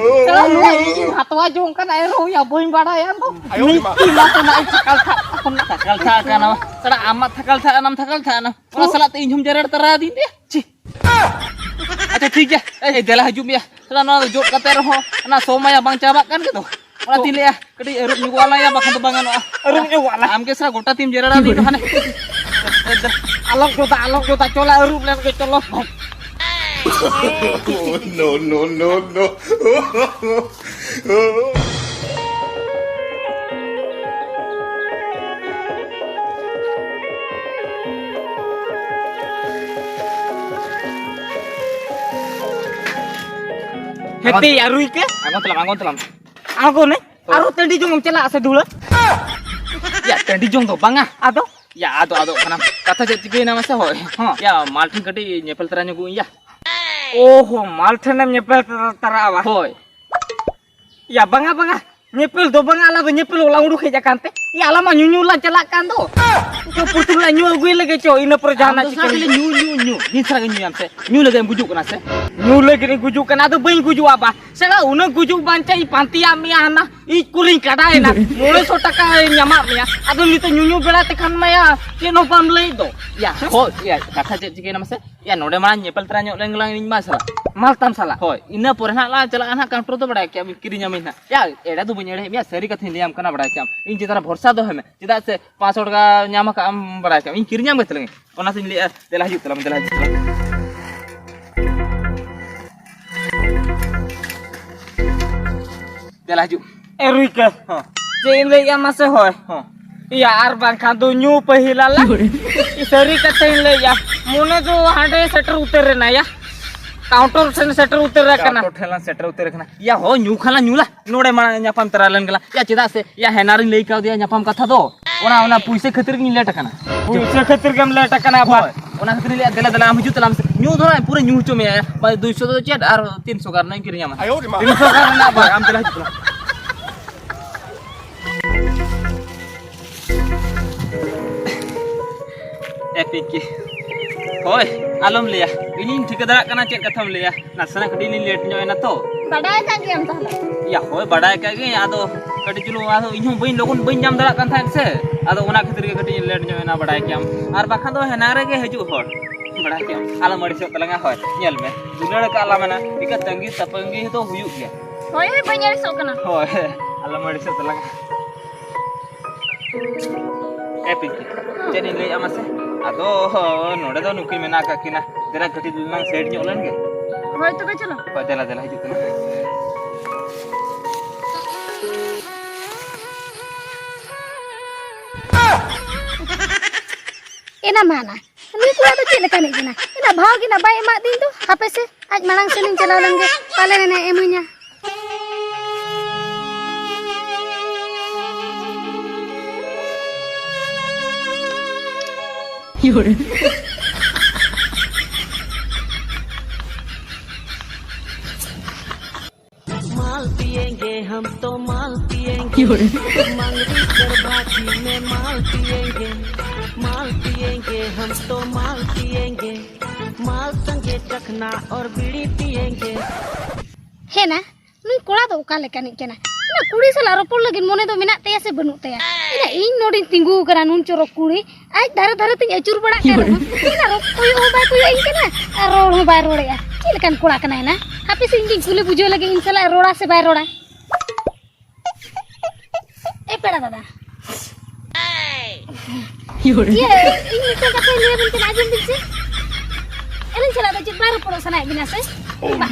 ᱥᱟᱞᱟ, ᱱᱚᱣᱟ ᱤᱧᱤᱧ ᱦᱟᱛᱟᱣᱟ ᱡᱚᱝ ᱠᱟᱱᱟ, ᱮᱱ ᱨᱮᱦᱚᱸ ᱭᱟ, ᱵᱟᱹᱧ ᱵᱟᱲᱟᱭᱟ ᱫᱚ᱾ ᱟᱭᱳ ᱨᱮ ᱢᱟ᱾ ᱢᱤᱫᱴᱤᱡ ᱢᱟ ᱛᱚ ᱱᱟᱜ ᱤᱧ ᱛᱷᱟᱠᱟᱞ ᱛᱷᱟᱜ ᱠᱟᱱᱟ᱾ ᱛᱷᱟᱠᱟᱞ ᱛᱷᱟᱜ ᱠᱟᱱᱟ᱾ ᱥᱟᱞᱟ, ᱟᱢ ᱢᱟ ᱛᱷᱟᱠᱟᱞ ᱛᱷᱟᱜ ᱮᱱᱟᱢ, ᱛᱷᱟᱠᱟᱞ ᱛᱷᱟᱜ ᱮᱱᱟᱢ᱾ ᱚᱱᱟ ᱥᱟᱞᱟᱜ ᱛᱮ ᱤᱧ ᱦᱚᱸᱢ ᱡᱮᱨᱮᱲ ᱛᱟᱨᱟ ᱟᱹᱫᱤᱧ ᱛᱮ᱾ ᱪᱤ᱾ ᱟᱪᱪᱷᱟ, ᱴᱷᱤᱠ ᱜᱮᱭᱟ᱾ ᱮᱭ, ᱫᱮᱞᱟ ᱦᱤᱡᱩᱜ ᱢᱮᱭᱟ᱾ ᱥᱟᱞᱟ, ᱱᱚᱣᱟ ᱫᱚ ᱡᱚᱫ ᱠᱟᱛᱮ ᱨᱮᱦᱚᱸ ᱚᱱᱟ ᱥᱚ ᱢᱟᱭᱟ ᱵᱟᱝ ᱪᱟᱵᱟᱜ ᱠᱟᱱ ᱜᱮᱫᱚ᱾ ᱚᱱᱟᱛᱤᱧ ᱞᱟᱹᱭᱟ, ᱠᱟᱹᱴᱤᱡ ᱟᱹᱨᱩᱵ ᱧᱚᱜᱚᱜ ᱟᱞᱟᱝ ᱭᱟ, ᱵᱟᱠᱷᱟᱱ ᱫᱚ ᱵᱟᱝ ᱜᱟᱱᱚᱜᱼᱟ᱾ ᱟᱹᱨᱩᱵ ᱧᱚᱜᱚᱜ ᱟᱞᱟᱝ᱾ ᱟᱢ ᱜᱮ ᱥᱟᱞᱟ ᱜᱚᱴᱟ ᱛᱤᱢ ᱡᱮᱨᱮᱲᱟ ᱫᱤᱧ ᱫᱚ ᱦᱟᱱᱮ᱾ ᱟᱞᱚᱢ ᱡᱚᱫᱟ, ᱟᱞᱚᱢ ᱡᱚᱫᱟ, ᱪᱚᱞᱚ ᱟᱹᱨᱩᱵ ᱞᱮᱱ ᱜᱮ, ᱪᱚᱞᱚ᱾ No, no, no, no. ᱦᱮᱯᱮ ᱟᱨᱩᱭ ᱠᱮ? ᱟᱬᱜᱚᱱ ᱛᱟᱞᱟᱝ, ᱟᱬᱜᱚᱱ ᱛᱟᱞᱟᱝ᱾ ᱟᱬᱜᱚᱱᱟᱹᱧ? ᱦᱳᱭ᱾ ᱟᱨᱚ ᱴᱟᱺᱰᱤ ᱡᱚᱝ ᱮᱢ ᱪᱟᱞᱟᱜᱼᱟ ᱥᱮ ᱫᱩᱲᱟᱹ? ᱭᱟ, ᱴᱟᱺᱰᱤ ᱡᱚᱝ ᱫᱚ ᱵᱟᱝᱟ᱾ ᱟᱫᱚ? ᱭᱟ, ᱟᱫᱚ, ᱟᱫᱚ ᱠᱟᱱᱟ᱾ ᱠᱟᱛᱷᱟ ᱪᱮᱫ ᱪᱤᱠᱟᱹᱭᱮᱱᱟ ᱢᱟᱥᱮ? ᱦᱳᱭ᱾ ᱦᱚᱸ᱾ ᱭᱟ, ᱢᱟᱞ ᱴᱷᱮᱱ ᱠᱟᱹᱴᱤᱡ ᱧᱮᱯᱮᱞ ᱛᱟᱨᱟ ᱧᱚᱜᱚᱜ ᱤᱧ ᱭᱟ᱾ ᱚ ᱦᱚ, ᱢᱟᱞ ᱴᱷᱮᱱᱮᱢ ᱧᱮᱯᱮᱞ ᱛᱟᱨᱟᱜᱼᱟ ᱵᱟ? ᱦᱳᱭ᱾ ᱭᱟ, ᱵᱟᱝᱟ, ᱵᱟᱝᱟ᱾ ᱧᱮᱯᱮᱞ ᱫᱚ ᱵᱟᱝᱟ, ᱟᱞᱟᱝ ᱫᱚ ᱧᱮᱯᱮᱞ ᱚᱞᱟᱝ ᱩᱰᱩᱠ ᱦᱮᱡ ᱟᱠᱟᱱ ᱛᱮ᱾ ᱭᱟ, ᱟᱞᱟᱝ ᱢᱟ ᱧᱩ ᱧᱩ ᱞᱟᱝ ᱪᱟᱞᱟᱜ ᱠᱟᱱ ᱫᱚ᱾ ᱪᱚ, ᱯᱩᱛᱩᱞ ᱞᱟᱝ ᱧᱩ ᱟᱹᱜᱩᱭ ᱞᱮᱜᱮ ᱪᱚ, ᱤᱱᱟᱹ ᱯᱚᱨᱮ ᱟᱢ ᱡᱟᱦᱟᱱᱟᱜ ᱫᱚ ᱪᱤᱠᱟᱹ ᱥᱟᱞᱟ ᱠᱷᱟᱹᱞᱤ ᱦᱩᱭᱩᱜᱼᱟ᱾ ᱧᱩ, ᱧᱩ, ᱧᱩ᱾ ᱫᱤᱱ ᱥᱟᱨᱟ ᱜᱮ ᱧᱩᱭᱟᱢ ᱥᱮ᱾ ᱧᱩ ᱞᱟᱹᱜᱤᱫ ᱮᱢ ᱜᱩᱡᱩᱜ ᱠᱟᱱᱟ ᱥᱮ? ᱧᱩ ᱞᱟᱹᱜᱤᱫ ᱤᱧ ᱜᱩᱡᱩᱜ ᱠᱟᱱᱟ, ᱟᱫᱚ ᱵᱟᱹᱧ ᱜᱩᱡᱩᱜᱼᱟ ᱵᱟ᱾ ᱥᱟᱞᱟ, ᱩᱱᱟᱹᱜ ᱜᱩᱡᱩᱜ ᱵᱟᱧᱪᱟᱣ ᱤᱧ ᱯᱟᱱᱛᱮᱭᱟᱜ ᱢᱮᱭᱟ, ᱦᱟᱱᱟ ᱤᱡ ᱠᱩᱞᱤᱧ ᱠᱟᱰᱟᱭᱮᱱᱟ᱾ ᱢᱚᱬᱮ ᱥᱚ ᱴᱟᱠᱟᱧ ᱧᱟᱢᱟᱜ ᱢᱮᱭᱟ᱾ ᱟᱫᱚ ᱱᱤᱛᱚᱜ ᱧᱩ ᱧᱩ ᱵᱮᱲᱟ ᱛᱮᱠᱷᱟᱱ ᱢᱟᱭᱟ, ᱪᱮᱫ ᱦᱚᱸ ᱵᱟᱢ ᱞᱟᱹᱭᱮᱫ ᱫᱚ᱾ ᱭᱟ, ᱦᱳᱭ, ᱭᱟ, ᱠᱟᱛᱷᱟ ᱪᱮᱫ ᱪᱤᱠᱟᱹᱭᱮᱱᱟ ᱢᱟᱥᱮ? ᱭᱟ, ᱱᱚᱰᱮ ᱢᱟᱲᱟᱝ ᱧᱮᱯᱮᱞ ᱛᱟᱨᱟ ᱧᱚᱜ ᱞᱮᱱ ᱜᱮᱞᱟᱝ ᱤᱧ ᱢᱟ ᱥᱟᱞᱟᱜ᱾ ᱢᱟᱞ ᱛᱟᱢ ᱥᱟᱞᱟᱜ? ᱦᱳᱭ, ᱤᱱᱟᱹ ᱯᱚᱨᱮ ᱦᱟᱸᱜ ᱞᱟᱝ ᱪᱟᱞᱟᱜᱼᱟ ᱦᱟᱸᱜ, ᱠᱟᱣᱩᱱᱴᱟᱨ ᱫᱚ ᱵᱟᱲᱟᱭ ᱠᱮᱭᱟᱢ, ᱠᱤᱨᱤᱧᱟᱢᱟᱹᱧ ᱦᱟᱸᱜ᱾ ᱭᱟ, ᱮᱲᱮ ᱫᱚ ᱵᱟᱹᱧ ᱮᱲᱮᱭᱮᱫ ᱢᱮᱭᱟ, ᱥᱟᱹᱨᱤ ᱠᱟᱛᱷᱟᱧ ᱞᱟᱹᱭᱟᱢ ᱠᱟᱱᱟ, ᱵᱟᱲᱟᱭ ᱠᱮᱭᱟᱢ᱾ ᱤᱧ ᱪᱮᱛᱟᱱ ᱨᱮ ᱵᱷᱚᱨᱥᱟ ᱫᱚᱦᱚᱭ ᱢᱮ, ᱪᱮᱫᱟᱜ ᱥᱮ ᱯᱟᱸᱪᱥᱚ ᱴᱟᱠᱟ ᱧᱟᱢ ᱟᱠᱟᱫ ᱟᱢ, ᱵᱟᱲᱟᱭ ᱠᱮᱭᱟᱢ᱾ ᱤᱧ ᱠᱤᱨᱤᱧᱟᱢ ᱜᱮ ᱛᱟᱞᱟᱝ᱾ ᱚᱱᱟᱛᱤᱧ ᱞᱟᱹᱭᱮᱫᱼᱟ, ᱫᱮᱞᱟ ᱦᱤᱡᱩᱜ ᱛᱟᱞᱟᱝ ᱢᱮ, ᱫᱮᱞᱟ ᱦᱤᱡᱩᱜ ᱛᱟᱞᱟᱝ ᱢᱮ᱾ ᱫᱮᱞᱟ ᱦᱤᱡᱩᱜ᱾ ᱮ ᱨᱩᱭᱠᱟᱹ, ᱦᱚᱸ᱾ ᱪᱮᱫ ᱤᱧ ᱞᱟᱹᱭᱮᱫᱼᱟ ᱢᱟᱥᱮ ᱦᱳᱭ? ᱦᱚᱸ᱾ ᱤᱭᱟ, ᱟᱨ ᱵᱟᱝᱠᱷᱟᱱ ᱫᱚ ᱧᱩ ᱯᱟᱹᱦᱤᱞ ᱟᱞᱟᱝ᱾ ᱥᱟᱹᱨᱤ ᱠᱟᱛᱷᱟᱧ ᱞᱟᱹᱭᱮᱫᱼᱟ, ᱢᱚᱱᱮ ᱫᱚ ᱦᱟᱸᱰᱮ ᱥᱮᱴᱮᱨ ᱩᱛᱟᱹᱨ ᱮᱱᱟ ᱭᱟ᱾ ᱠᱟᱣᱩᱱᱴᱟᱨ ᱴᱷᱮᱱ ᱥᱮᱴᱮᱨ ᱩᱛᱟᱹᱨ ᱟᱠᱟᱱᱟ᱾ ᱠᱟᱣᱩᱱᱴᱟᱨ ᱴᱷᱮᱱ ᱞᱟᱝ ᱥᱮᱴᱮᱨ ᱩᱛᱟᱹᱨ ᱟᱠᱟᱱᱟ᱾ ᱭᱟ, ᱦᱳᱭ, ᱧᱩ ᱠᱷᱟᱱ ᱞᱟᱝ ᱧᱩ ᱞᱟ᱾ ᱱᱚᱰᱮ ᱢᱟᱲᱟᱝ ᱧᱟᱯᱟᱢ ᱛᱟᱨᱟ ᱞᱮᱱ ᱜᱮᱞᱟᱝ᱾ ᱭᱟ, ᱪᱮᱫᱟᱜ ᱥᱮ, ᱭᱟ, ᱦᱮᱱᱟᱨᱤᱧ ᱞᱟᱹᱭ ᱠᱟᱣᱫᱮᱭᱟ ᱧᱟᱯᱟᱢ ᱠᱟᱛᱷᱟ ᱫᱚ᱾ ᱚᱱᱟ, ᱚᱱᱟ ᱯᱩᱭᱥᱟᱹ ᱠᱷᱟᱹᱛᱤᱨ ᱜᱤᱧ ᱞᱮᱴ ᱟᱠᱟᱱᱟ᱾ ᱯᱩᱭᱥᱟᱹ ᱠᱷᱟᱹᱛᱤᱨ ᱜᱮᱢ ᱞᱮᱴ ᱟᱠᱟᱱᱟ ᱟᱵᱟᱨ? ᱦᱳᱭ, ᱚᱱᱟ ᱠᱷᱟᱹᱛᱤᱨ ᱞᱟᱹᱭᱟ, ᱫᱮᱞᱟ, ᱫᱮᱞᱟ, ᱟᱢ ᱦᱤᱡᱩᱜ ᱛᱟᱞᱟᱝ ᱢᱮᱥᱮ᱾ ᱧᱩ ᱫᱚ ᱱᱟᱜ ᱯᱩᱨᱟᱹ ᱧᱩ ᱦᱚᱪᱚ ᱢᱮᱭᱟ᱾ ᱵᱟᱭ, ᱫᱩᱭᱥᱚ ᱫᱚ ᱪᱮᱫ, ᱟᱨ ᱛᱤᱱᱥᱚ ᱜᱟᱱ ᱨᱮᱱᱟᱜ ᱤᱧ ᱠᱤᱨᱤᱧ ᱟᱢᱟ᱾ ᱟᱭᱳ ᱨᱮ ᱢᱟ᱾ ᱛᱤᱱᱥᱚ ᱜᱟᱱ ᱨᱮᱱᱟᱜ ᱵᱟᱝ, ᱟᱢ ᱫᱮᱞᱟ ᱦᱤᱡᱩᱜ ᱛᱟᱞᱟᱝ᱾ ᱮ ᱯᱤᱝᱠᱤ, ᱦᱳᱭ, ᱟᱞᱚᱢ ᱞᱟᱹᱭᱟ, ᱤᱧᱤᱧ ᱴᱷᱤᱠᱟᱹ ᱫᱟᱲᱮᱭᱟᱜ ᱠᱟᱱᱟ ᱪᱮᱫ ᱠᱟᱛᱷᱟᱢ ᱞᱟᱹᱭᱟ᱾ ᱱᱟᱥᱮᱱᱟᱜ ᱠᱟᱹᱴᱤᱡ ᱞᱤᱧ ᱞᱮᱴ ᱧᱚᱜ ᱮᱱᱟ ᱛᱚ᱾ ᱵᱟᱰᱟᱭ ᱠᱟᱜ ᱜᱮᱭᱟᱢ ᱛᱟᱦᱞᱮ? ᱭᱟ, ᱦᱳᱭ, ᱵᱟᱰᱟᱭ ᱠᱟᱜ ᱜᱤᱭᱟᱹᱧ, ᱟᱫᱚ ᱠᱟᱹᱴᱤᱡ ᱪᱩᱞᱩᱝ, ᱟᱫᱚ ᱤᱧ ᱦᱚᱸ ᱵᱟᱹᱧ, ᱞᱚᱜᱚᱱ ᱵᱟᱹᱧ ᱧᱟᱢ ᱫᱟᱲᱮᱭᱟᱜ ᱠᱟᱱ ᱛᱟᱦᱮᱸᱫ ᱥᱮ, ᱟᱫᱚ ᱚᱱᱟ ᱠᱷᱟᱹᱛᱤᱨ ᱜᱮ ᱠᱟᱹᱴᱤᱡ ᱞᱮᱴ ᱧᱚᱜ ᱮᱱᱟ, ᱵᱟᱰᱟᱭ ᱠᱮᱭᱟᱢ᱾ ᱟᱨ ᱵᱟᱠᱷᱟᱱ ᱫᱚ ᱦᱮᱱᱟᱝ ᱨᱮᱜᱮ ᱦᱤᱡᱩᱜ ᱦᱚᱲ᱾ ᱵᱟᱲᱟᱭ ᱠᱮᱫ ᱟᱢ, ᱟᱞᱚᱢ ᱟᱹᱲᱤᱥᱚᱜ ᱛᱟᱞᱟᱝᱟ᱾ ᱦᱳᱭ, ᱧᱮᱞ ᱢᱮ, ᱫᱩᱞᱟᱹᱲ ᱟᱠᱟᱫ ᱟᱞᱟᱝ ᱢᱮᱱᱟ, ᱤᱱᱠᱟᱹ ᱛᱟᱺᱜᱤ ᱛᱟᱯᱟᱺᱜᱤ ᱦᱚᱸᱛᱚ ᱦᱩᱭᱩᱜ ᱜᱮᱭᱟ᱾ ᱦᱳᱭ, ᱦᱳᱭ, ᱵᱟᱹᱧ ᱟᱹᱲᱤᱥᱚᱜ ᱠᱟᱱᱟ᱾ ᱦᱳᱭ, ᱟᱞᱚᱢ ᱟᱹᱲᱤᱥᱚᱜ ᱛᱟᱞᱟᱝᱟ᱾ ᱮ ᱯᱤᱝᱠᱤ, ᱪᱮᱫ ᱤᱧ ᱞᱟᱹᱭᱮᱫᱼᱟ ᱢᱟᱥᱮ? ᱟᱫᱚ ᱱᱚᱰᱮ ᱫᱚ ᱱᱩᱠᱤᱱ ᱢᱮᱱᱟᱜ ᱟᱠᱟᱫ ᱠᱤᱱᱟ, ᱫᱮᱞᱟ ᱠᱟᱹᱴᱤᱡ ᱞᱟᱝ ᱥᱮᱴ ᱧᱚᱜ ᱞᱮᱱ ᱜᱮ᱾ ᱦᱳᱭ, ᱛᱚᱵᱮ ᱪᱚᱞᱚ᱾ ᱦᱳᱭ, ᱫᱮᱞᱟ, ᱫᱮᱞᱟ, ᱦᱤᱡᱩᱜ ᱠᱟᱱᱟ᱾ ᱮᱱᱟ ᱢᱟᱱᱟ, ᱱᱩᱭ ᱠᱚᱲᱟ ᱫᱚ ᱪᱮᱫ ᱞᱮᱠᱟᱱᱤᱡ ᱠᱟᱱᱟ? ᱮᱱᱟ ᱵᱷᱟᱣ ᱜᱮ ᱱᱟ ᱵᱟᱭ ᱮᱢᱟᱫ ᱫᱤᱧ ᱫᱚ᱾ ᱦᱟᱯᱮ ᱥᱮ, ᱟᱡ ᱢᱟᱲᱟᱝ ᱥᱮᱱᱤᱧ ᱪᱟᱞᱟᱣ ᱞᱮᱱ ᱜᱮ, ᱯᱟᱞᱮᱱ ᱮᱱᱟ ᱤᱢᱟᱹᱧᱟ᱾ माल पिएंगे हम तो माल पिएंगे। मांगरी कर भाजी में माल पिएंगे। माल पिएंगे हम तो माल पिएंगे। माल संगे चखना और बीड़ी पिएंगे। ᱦᱮᱱᱟ, ᱱᱩᱭ ᱠᱚᱲᱟ ᱫᱚ ᱚᱠᱟ ᱞᱮᱠᱟᱱᱤᱡ ᱠᱟᱱᱟ? ᱚᱱᱟ ᱠᱩᱲᱤ ᱥᱟᱞᱟᱜ ᱨᱚᱯᱚᱲ ᱞᱟᱹᱜᱤᱫ ᱢᱚᱱᱮ ᱫᱚ ᱢᱮᱱᱟᱜ ᱛᱟᱭᱟ ᱥᱮ ᱵᱟᱹᱱᱩᱜ ᱛᱟᱭᱟ? ᱮᱱᱟ ᱤᱧ ᱱᱚᱰᱮᱧ ᱛᱤᱸᱜᱩ ᱟᱠᱟᱱᱟ, ᱱᱩᱱ ᱪᱚᱨᱚᱠ ᱠᱩᱲᱤ, ᱟᱡ ᱫᱷᱟᱨᱮ ᱫᱷᱟᱨᱮ ᱛᱤᱧ ᱟᱹᱪᱩᱨ ᱵᱟᱲᱟᱜ ᱠᱟᱱ ᱨᱮᱦᱚᱸ, ᱮᱱᱟ ᱨᱚ-, ᱠᱚᱭᱚᱜ ᱦᱚᱸ ᱵᱟᱭ ᱠᱚᱭᱚᱜ ᱟᱹᱧ ᱠᱟᱱᱟ ᱟᱨ ᱨᱚᱲ ᱦᱚᱸ ᱵᱟᱭ ᱨᱚᱲᱮᱜᱼᱟ᱾ ᱪᱮᱫ ᱞᱮᱠᱟᱱ ᱠᱚᱲᱟ ᱠᱟᱱᱟᱭ ᱱᱟ? ᱦᱟᱯᱮ ᱥᱮ, ᱤᱧ ᱜᱤᱧ ᱠᱩᱞᱤ ᱵᱩᱡᱷᱟᱹᱣ ᱞᱮᱜᱮ, ᱤᱧ ᱥᱟᱞᱟᱜ ᱮ ᱨᱚᱲᱟ ᱥᱮ ᱵᱟᱭ ᱨᱚᱲᱟ? ᱮ ᱯᱮᱲᱟ ᱫᱟᱫᱟ, ᱤᱭᱟᱹ, ᱤᱧ ᱢᱤᱫᱴᱟᱝ ᱠᱟᱛᱷᱟᱧ ᱞᱟᱹᱭ ᱟᱵᱤᱱ ᱠᱟᱱᱟ, ᱟᱸᱡᱚᱢ ᱵᱤᱱ ᱥᱮ᱾ ᱟᱹᱞᱤᱧ ᱥᱟᱞᱟᱜ ᱫᱚ ᱪᱮᱫ ᱵᱟᱭ ᱨᱚᱯᱚᱲᱚᱜ ᱥᱟᱱᱟᱭᱮᱫ ᱵᱤᱱᱟ ᱥᱮ? ᱵᱟ᱾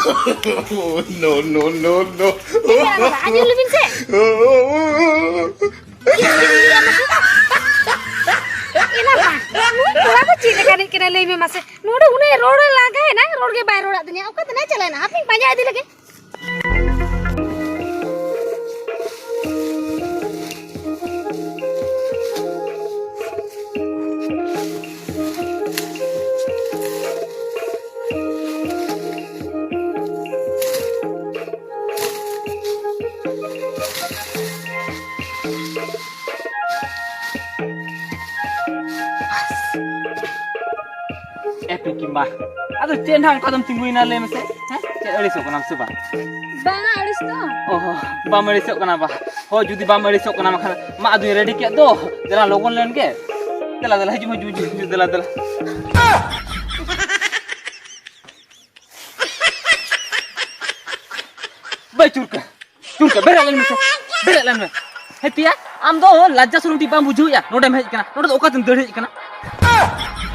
Oh, no, no, no, no. ᱮ ᱯᱮᱲᱟ ᱫᱟᱫᱟ, ᱟᱸᱡᱚᱢ ᱞᱮᱵᱤᱱ ᱥᱮ᱾ ᱮᱱᱟ ᱢᱟ, ᱱᱩᱭ ᱠᱚᱲᱟ ᱫᱚ ᱪᱮᱫ ᱞᱮᱠᱟᱱᱤᱡ ᱠᱟᱱᱟᱭ ᱞᱟᱹᱭ ᱢᱮ ᱢᱟᱥᱮ? ᱱᱚᱰᱮ ᱩᱱᱟᱹᱜ ᱨᱚᱲ ᱞᱟᱸᱜᱟᱭᱮᱱᱟ, ᱨᱚᱲ ᱜᱮ ᱵᱟᱭ ᱨᱚᱲᱟᱜ ᱫᱤᱧᱟ᱾ ᱚᱠᱟ ᱛᱮᱱᱟᱭ ᱪᱟᱞᱟᱣᱮᱱᱟ? ᱦᱟᱯᱮᱧ ᱯᱟᱸᱡᱟ ᱤᱫᱤ ᱞᱮᱜᱮ᱾ ᱮ ᱯᱤᱝᱠᱤ ᱢᱟ, ᱟᱫᱚ ᱪᱮᱫ ᱱᱟᱦᱟᱜ ᱚᱱᱠᱟ ᱫᱚᱢ ᱛᱤᱸᱜᱩᱭᱮᱱᱟ ᱞᱟᱹᱭ ᱢᱮᱥᱮ? ᱦᱮᱸ? ᱪᱮᱫ ᱟᱹᱲᱤᱥᱚᱜ ᱠᱟᱱᱟᱢ ᱥᱮ ᱵᱟᱝ? ᱵᱟᱝᱟ, ᱟᱹᱲᱤᱥ ᱫᱚ᱾ ᱚ, ᱵᱟᱢ ᱟᱹᱲᱤᱥᱚᱜ ᱠᱟᱱᱟ ᱵᱟ? ᱦᱳᱭ, ᱡᱩᱫᱤ ᱵᱟᱢ ᱟᱹᱲᱤᱥᱚᱜ ᱠᱟᱱᱟ, ᱵᱟᱠᱷᱟᱱ ᱢᱟ ᱟᱫᱚᱧ ᱨᱮᱰᱤ ᱠᱮᱫ ᱫᱚ᱾ ᱫᱮᱞᱟ, ᱞᱚᱜᱚᱱ ᱞᱮᱱ ᱜᱮ᱾ ᱫᱮᱞᱟ, ᱫᱮᱞᱟ, ᱦᱤᱡᱩᱜ ᱢᱮ, ᱦᱤᱡᱩᱜ ᱢᱮ, ᱦᱤᱡᱩᱜ ᱢᱮ, ᱫᱮᱞᱟ, ᱫᱮᱞᱟ᱾ ᱵᱟᱭ ᱪᱩᱨᱠᱟ, ᱪᱩᱨᱠᱟ, ᱵᱮᱨᱮᱫ ᱞᱮᱱ ᱢᱮᱥᱮ, ᱵᱮᱨᱮᱫ ᱞᱮᱱ ᱢᱮ᱾ ᱦᱮᱛᱤᱭᱟ, ᱟᱢ ᱫᱚ ᱞᱟᱡᱡᱟ ᱥᱚᱨᱚᱢ ᱴᱷᱤᱠ ᱵᱟᱢ ᱵᱩᱡᱷᱟᱹᱣᱮᱫᱼᱟ? ᱱᱚᱰᱮᱢ ᱦᱮᱡ ᱟᱠᱟᱱᱟ, ᱱᱚᱰᱮ ᱫᱚ ᱚᱠᱟᱛᱮᱢ ᱫᱟᱹᱲ ᱦᱮᱡ ᱟᱠᱟᱱᱟ?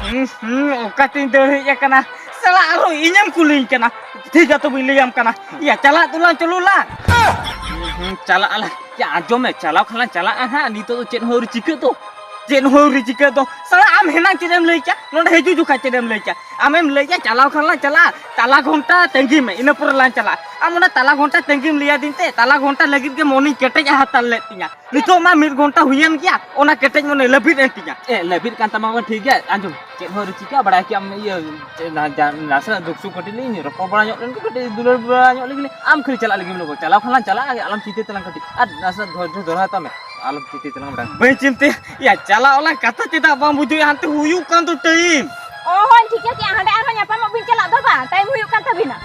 ᱦᱩᱸ, ᱦᱩᱸ, ᱚᱠᱟᱛᱤᱧ ᱫᱟᱹᱲ ᱦᱮᱡ ᱟᱠᱟᱱᱟ? ᱥᱟᱞᱟ, ᱟᱨᱦᱚᱸ ᱤᱧᱮᱢ ᱠᱩᱞᱤᱧ ᱠᱟᱱᱟ? ᱴᱷᱤᱠ ᱜᱮᱭᱟ, ᱛᱚᱵᱮᱧ ᱞᱟᱹᱭᱟᱢ ᱠᱟᱱᱟ᱾ ᱤᱭᱟ, ᱪᱟᱞᱟᱜ ᱫᱚᱞᱟᱝ ᱪᱚᱞᱚ ᱞᱟᱝ᱾ ᱦᱩᱸ, ᱦᱩᱸ, ᱪᱟᱞᱟᱜ ᱟᱞᱟᱝ᱾ ᱭᱟ, ᱟᱸᱡᱚᱢ ᱢᱮ, ᱪᱟᱞᱟᱣ ᱠᱷᱟᱱ ᱞᱟᱝ ᱪᱟᱞᱟᱜᱼᱟ ᱦᱟᱸᱜ, ᱱᱤᱛᱚᱜ ᱫᱚ ᱪᱮᱫ ᱦᱚᱸ ᱟᱹᱣᱨᱤ ᱪᱤᱠᱟᱹᱜ ᱫᱚ᱾ ᱪᱮᱫ ᱦᱚᱸ ᱟᱹᱣᱨᱤ ᱪᱤᱠᱟᱹᱜ ᱫᱚ᱾ ᱥᱟᱞᱟ, ᱟᱢ ᱦᱮᱱᱟᱝ ᱪᱮᱫ ᱮᱢ ᱞᱟᱹᱭ ᱠᱮᱭᱟ? ᱱᱚᱰᱮ ᱦᱤᱡᱩᱜ ᱡᱚᱠᱷᱟᱡ ᱪᱮᱫ ᱮᱢ ᱞᱟᱹᱭ ᱠᱮᱭᱟ? ᱟᱢᱮᱢ ᱞᱟᱹᱭ ᱠᱮᱭᱟ, ᱪᱟᱞᱟᱣ ᱠᱷᱟᱱ ᱞᱟᱝ ᱪᱟᱞᱟᱜᱼᱟ, ᱛᱟᱞᱟ ᱜᱷᱚᱱᱴᱟ ᱛᱟᱺᱜᱤ ᱢᱮ, ᱤᱱᱟᱹ ᱯᱚᱨᱮ ᱞᱟᱝ ᱪᱟᱞᱟᱜᱼᱟ᱾ ᱟᱢ ᱚᱱᱟ ᱛᱟᱞᱟ ᱜᱷᱚᱱᱴᱟ ᱛᱟᱺᱜᱤᱢ ᱞᱟᱹᱭ ᱟᱹᱫᱤᱧ ᱛᱮ, ᱛᱟᱞᱟ ᱜᱷᱚᱱᱴᱟ ᱞᱟᱹᱜᱤᱫ ᱜᱮ ᱢᱚᱱᱮᱧ ᱠᱮᱴᱮᱡ ᱦᱟᱛᱟᱲ ᱞᱮᱫ ᱛᱤᱧᱟ᱾ ᱱᱤᱛᱚᱜ ᱢᱟ ᱢᱤᱫ ᱜᱷᱚᱱᱴᱟ ᱦᱩᱭᱮᱱ ᱜᱮᱭᱟ, ᱚᱱᱟ ᱠᱮᱴᱮᱡ ᱢᱚᱱᱮ ᱞᱟᱹᱵᱤᱫ ᱮᱱ ᱛᱤᱧᱟ᱾ ᱮ, ᱞᱟᱹᱵᱤᱫ ᱠᱟᱱ ᱛᱟᱢᱟ ᱵᱟᱝ, ᱴᱷᱤᱠ ᱜᱮᱭᱟ, ᱟᱸᱡᱚᱢ, ᱪᱮᱫ ᱦᱚᱸ ᱟᱹᱣᱨᱤ ᱪᱤᱠᱟᱹᱜᱼᱟ, ᱵᱟᱲᱟᱭ ᱠᱮᱜᱼᱟᱢ, ᱤᱭᱟᱹ, ᱪᱮᱫ, ᱱᱟ-, ᱡᱟ-, ᱱᱟᱥᱮᱱᱟᱜ ᱫᱩᱠ ᱥᱩᱠ ᱠᱟᱹᱴᱤᱡ ᱞᱤᱧ ᱨᱚᱯᱚᱲ ᱵᱟᱲᱟ ᱧᱚᱜ ᱞᱮᱱ ᱜᱮ, ᱠᱟᱹᱴᱤᱡ ᱫᱩᱞᱟᱹᱲ ᱵᱟᱲᱟ ᱧᱚᱜ ᱞᱮᱱ ᱜᱮ, ᱟᱢ ᱠᱷᱟᱹᱞᱤ ᱪᱟᱞᱟᱜ ᱞᱟᱹᱜᱤᱫ ᱮᱢ ᱞᱟᱹᱭ, ᱪᱟᱞᱟᱣ ᱠᱷᱟᱱ ᱞᱟᱝ ᱪᱟᱞᱟᱜᱼᱟ, ᱟᱞᱚᱢ ᱪᱤᱱᱛᱟᱹᱭ ᱛᱟᱞᱟᱝ ᱠᱟᱹᱴᱤᱡ, ᱟᱨ ᱱᱟᱥᱮᱱᱟᱜ ᱫᱷᱳᱨᱡᱚ ᱫᱚᱦᱲᱟᱭ ᱛᱟᱢ ᱢᱮ, ᱟᱞᱚᱢ ᱪᱤᱱᱛᱟᱹᱭ ᱛᱟᱞᱟᱝ ᱵᱟᱲᱟᱭ᱾ ᱵᱟᱹᱧ ᱪᱤᱱᱛᱟᱹᱭᱟ, ᱪᱟᱞᱟᱜ ᱟᱞᱟᱝ, ᱠᱟᱛᱷᱟ ᱪᱮᱫᱟᱜ ᱵᱟᱢ ᱵᱩᱡᱷᱟᱹᱣᱮᱫᱼᱟ? ᱦᱟᱱᱛᱮ ᱦᱩᱭᱩᱜ ᱠᱟᱱ ᱫᱚ time᱾ ᱚ, ᱦᱳᱭ, ᱴᱷᱤᱠᱟᱹ ᱠᱮᱜᱼᱟ, ᱦᱟᱸᱰᱮ ᱟᱨᱦᱚᱸ ᱧᱟᱯᱟᱢᱚᱜ ᱵᱤᱱ ᱪᱟᱞᱟᱜ ᱫᱚ ᱵᱟᱝ, time ᱦᱩᱭᱩᱜ ᱠᱟᱱ ᱛᱟᱹᱵᱤᱱᱟ᱾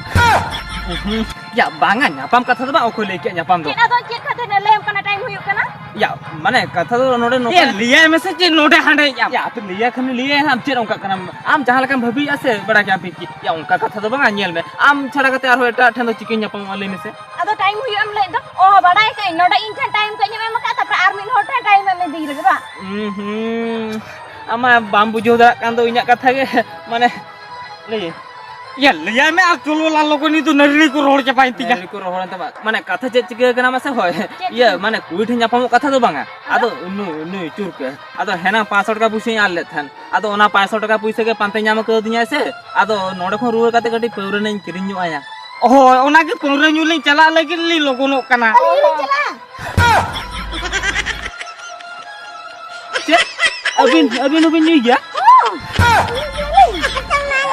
ᱩᱦᱩᱸ, ᱭᱟ, ᱵᱟᱝᱟ, ᱧᱟᱯᱟᱢ ᱠᱟᱛᱷᱟ ᱫᱚ ᱵᱟᱝ, ᱚᱠᱚᱭ ᱞᱟᱹᱭ ᱠᱮᱜᱼᱟ ᱧᱟᱯᱟᱢ ᱫᱚ? ᱪᱮᱫ ᱟᱫᱚ, ᱪᱮᱫ ᱠᱷᱟᱹᱛᱤᱨ ᱞᱟᱹᱭᱟᱢ ᱠᱟᱱᱟ time ᱦᱩᱭᱩᱜ ᱠᱟᱱᱟ? ᱭᱟ, ᱢᱟᱱᱮ, ᱠᱟᱛᱷᱟ ᱫᱚ ᱱᱚᱰᱮ ᱱᱚᱝᱠᱟ ᱭᱟ, ᱞᱟᱹᱭᱟᱭ ᱢᱮᱥᱮ, ᱪᱮᱫ ᱱᱚᱰᱮ ᱦᱟᱸᱰᱮ ᱟᱢ? ᱭᱟ, ᱟᱯᱮ ᱞᱟᱹᱭᱟᱭ ᱠᱷᱟᱱ ᱞᱟᱹᱭᱟᱭ ᱦᱟᱸᱜ, ᱟᱢ ᱪᱮᱫ ᱚᱱᱠᱟ ᱠᱟᱱᱟᱢ? ᱟᱢ ᱡᱟᱦᱟᱸ ᱞᱮᱠᱟᱢ ᱵᱷᱟᱹᱵᱤᱭᱮᱫᱼᱟ ᱥᱮ, ᱵᱟᱲᱟᱭ ᱠᱮᱜᱼᱟᱢ ᱯᱤᱝᱠᱤ᱾ ᱭᱟ, ᱚᱱᱠᱟ ᱠᱟᱛᱷᱟ ᱫᱚ ᱵᱟᱝᱟ, ᱧᱮᱞ ᱢᱮ, ᱟᱢ ᱪᱷᱟᱲᱟ ᱠᱟᱛᱮ ᱟᱨᱦᱚᱸ ᱮᱴᱟᱜ ᱴᱷᱮᱱ ᱫᱚ ᱪᱤᱠᱟᱹᱧ ᱧᱟᱯᱟᱢᱚᱜᱼᱟ, ᱞᱟᱹᱭ ᱢᱮᱥᱮ? ᱟᱫᱚ time ᱦᱩᱭᱩᱜ ᱮᱢ ᱞᱟᱹᱭᱮᱫ ᱫᱚ? ᱚ, ᱵᱟᱲᱟᱭ ᱠᱟᱜ ᱟᱹᱧ, ᱱᱚᱰᱮ ᱤᱧ ᱴᱷᱮᱱ time ᱠᱟᱹᱡ ᱮᱢ ᱮᱢ ᱟᱠᱟᱫ, ᱛᱟᱨᱯᱚᱨᱮ ᱟᱨ ᱢᱤᱫ ᱦᱚᱲ ᱴᱷᱮᱱ time ᱮᱢ ᱤᱫᱤ ᱨᱮᱜᱮ ᱵᱟᱝ? ᱩᱸ ᱦᱩᱸ, ᱟᱢ ᱢᱟ ᱵᱟᱢ ᱵᱩᱡᱷᱟᱹᱣ ᱫᱟᱲᱮᱭᱟᱜ ᱠᱟᱱ ᱫᱚ ᱤᱧᱟᱹᱜ ᱠᱟᱛᱷᱟ ᱜᱮ, ᱢᱟᱱᱮ, ᱞᱟᱹᱭᱟᱹᱧ᱾ ᱭᱟ, ᱞᱟᱹᱭᱟᱭ ᱢᱮ ᱟᱨ ᱪᱚᱞᱚ ᱞᱟᱝ ᱞᱚᱜᱚᱱ, ᱱᱤᱛ ᱫᱚ ᱱᱟᱹᱨᱤ ᱱᱟᱹᱨᱤ ᱠᱚ ᱨᱚᱲ ᱪᱟᱵᱟᱭᱮᱱ ᱛᱤᱧᱟ᱾ ᱱᱟᱹᱨᱤ ᱠᱚ ᱨᱚᱦᱚᱲᱮᱱ ᱛᱟᱢᱟ᱾ ᱢᱟᱱᱮ, ᱠᱟᱛᱷᱟ ᱪᱮᱫ ᱪᱤᱠᱟᱹ ᱠᱟᱱᱟ ᱢᱟᱥᱮ? ᱦᱳᱭ᱾ ᱪᱮᱫ ᱤᱭᱟᱹ, ᱪᱤᱠᱟᱹ? ᱢᱟᱱᱮ, ᱠᱩᱲᱤ ᱴᱷᱮᱱ ᱧᱟᱯᱟᱢᱚᱜ ᱠᱟᱛᱷᱟ ᱫᱚ ᱵᱟᱝᱟ᱾ ᱟᱫᱚ? ᱟᱫᱚ ᱱᱩᱭ, ᱱᱩᱭ ᱪᱩᱨᱠᱟᱹ᱾ ᱟᱫᱚ ᱦᱮᱱᱟᱝ ᱯᱟᱸᱪᱥᱚ ᱴᱟᱠᱟ ᱯᱩᱭᱥᱟᱹᱧ ᱟᱫ ᱞᱮᱫ ᱛᱟᱦᱮᱸᱱ᱾ ᱟᱫᱚ ᱚᱱᱟ ᱯᱟᱸᱪᱥᱚ ᱴᱟᱠᱟ ᱯᱩᱭᱥᱟᱹ ᱜᱮ ᱯᱟᱱᱛᱮ ᱧᱟᱢ ᱠᱟᱣᱫᱤᱧᱟᱭ ᱥᱮ᱾ ᱟᱫᱚ ᱱᱚᱰᱮ ᱠᱷᱚᱱ ᱨᱩᱣᱟᱹᱲ ᱠᱟᱛᱮ ᱠᱟᱹᱴᱤᱡ ᱯᱟᱹᱣᱨᱟᱹ ᱱᱟᱜ ᱤᱧ ᱠᱤᱨᱤᱧ ᱧᱚᱜ ᱟᱭᱟ᱾ ᱦᱳᱭ, ᱚᱱᱟᱜᱮ ᱯᱟᱹᱣᱨᱟᱹ ᱧᱩ ᱞᱤᱧ ᱪᱟᱞᱟᱜ ᱞᱟᱹᱜᱤᱫ ᱞᱤᱧ ᱞᱚᱜᱚᱱᱚᱜ ᱠᱟᱱᱟ᱾ ᱟᱹᱞᱤᱧ ᱞᱤᱧ ᱪᱟᱞᱟᱜᱼᱟ᱾ ᱪᱮᱫ? ᱟᱹᱵᱤᱱ, ᱟᱹᱵᱤᱱ ᱦᱚᱸᱵᱤᱱ ᱧᱩᱭ ᱜᱮᱭᱟ? ᱦᱚᱸ, ᱟᱹᱞᱤᱧ ᱧᱩᱭᱟᱞᱤᱧ᱾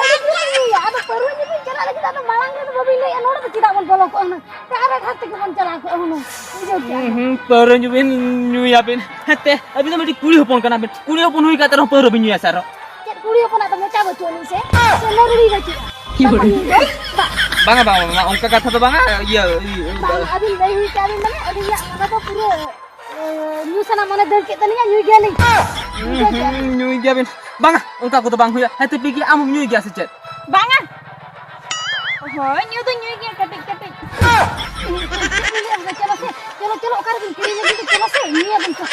ᱟᱹᱞᱤᱧ ᱧᱩᱭᱟ᱾ ᱟᱫᱚ ᱯᱟᱹᱣᱨᱟᱹ ᱧᱩ ᱵᱤᱱ ᱪᱟᱞᱟᱜ ᱞᱟᱹᱜᱤᱫ, ᱟᱫᱚ ᱢᱟᱲᱟᱝ ᱨᱮᱫᱚ ᱵᱟᱹᱵᱤᱱ ᱞᱟᱹᱭᱮᱫᱼᱟ, ᱱᱚᱰᱮ ᱫᱚ ᱪᱮᱫᱟᱜ ᱵᱚᱱ ᱵᱚᱞᱚ ᱠᱚᱜᱼᱟ ᱦᱩᱱᱟᱹᱝ? ᱟᱨ ᱟᱨ ᱦᱟᱛ ᱛᱮᱜᱮ ᱵᱚᱱ ᱪᱟᱞᱟᱣ ᱠᱚᱜᱼᱟ ᱦᱩᱱᱟᱹᱝ᱾ ᱵᱩᱡᱷᱟᱹᱣ ᱠᱮᱜᱼᱟ ᱦᱩᱸ, ᱵᱤᱱ? ᱦᱩᱸ, ᱯᱟᱹᱣᱨᱟᱹ ᱧᱩ ᱵᱤᱱ ᱧᱩᱭᱟᱵᱤᱱ᱾ ᱦᱮᱸ ᱛᱮ, ᱟᱹᱵᱤᱱ ᱫᱚ ᱢᱤᱫᱴᱤᱡ ᱠᱩᱲᱤ ᱦᱚᱯᱚᱱ ᱠᱟᱱᱟ ᱵᱤᱱ᱾ ᱠᱩᱲᱤ ᱦᱚᱯᱚᱱ ᱦᱩᱭ ᱠᱟᱛᱮ ᱨᱮᱦᱚᱸ ᱯᱟᱹᱣᱨᱟᱹ ᱵᱤᱱ ᱧᱩᱭᱟ ᱥᱮ ᱟᱨᱦᱚᱸ? ᱪᱮᱫ ᱠᱩᱲᱤ ᱦᱚᱯᱚᱱᱟᱜ ᱫᱚ ᱢᱚᱪᱟ ᱵᱟᱹᱪᱩᱜ ᱟᱹᱱᱤᱡ ᱥᱮ? ᱥᱮ ᱱᱟᱹᱨᱲᱤ ᱵᱟᱹᱪᱩᱜᱼᱟ? ᱵᱟᱝᱟ, ᱵᱟᱝᱟ, ᱵᱟᱝᱟ, ᱚᱱᱠᱟ ᱠᱟᱛᱷᱟ ᱫᱚ ᱵᱟᱝᱟ᱾ ᱤᱭᱟᱹ, ᱤᱭᱟᱹ, ᱵᱟᱝ, ᱟᱹᱵᱤᱱ ᱞᱟᱹᱭ ᱦᱩᱭ ᱠᱟᱜ ᱵᱤᱱ, ᱢᱟᱱᱮ ᱟᱹᱞᱤᱧᱟᱜ ᱚᱱᱟ ᱫᱚ ᱯᱩᱨᱟᱹ, ᱮ, ᱧᱩ ᱥᱟᱱᱟ ᱢᱚᱱᱮ ᱫᱟᱹᱲ ᱠᱮᱫ ᱛᱟᱹᱞᱤᱧᱟ, ᱧᱩᱭ ᱜᱮᱭᱟᱞᱤᱧ᱾ ᱧᱩᱭ ᱜᱮᱭᱟᱵᱤᱱ᱾ ᱵᱟᱝᱟ, ᱚᱱᱠᱟ ᱠᱚᱫᱚ ᱵᱟᱝ ᱦᱩᱭᱩᱜᱼᱟ᱾ ᱦᱮᱸ, ᱛᱚ ᱯᱤᱝᱠᱤ, ᱟᱢ ᱦᱚᱸᱢ ᱧᱩᱭ ᱜᱮᱭᱟ ᱥᱮ ᱪᱮᱫ? ᱵᱟᱝᱟ᱾ ᱦᱳᱭ, ᱧᱩ ᱫᱚ ᱧᱩᱭ ᱜᱮᱭᱟ, ᱠᱟᱹᱴᱤᱡ ᱠᱟᱹᱴᱤᱡ᱾ ᱪᱚᱞᱚ ᱥᱮ, ᱪᱚᱞᱚ, ᱪᱚᱞᱚ, ᱚᱠᱟ ᱨᱮᱵᱤᱱ ᱠᱤᱨᱤᱧ ᱞᱟᱹᱜᱤᱫ? ᱪᱚᱞᱚ ᱥᱮ, ᱧᱩᱭᱟᱵᱤᱱ ᱛᱚ᱾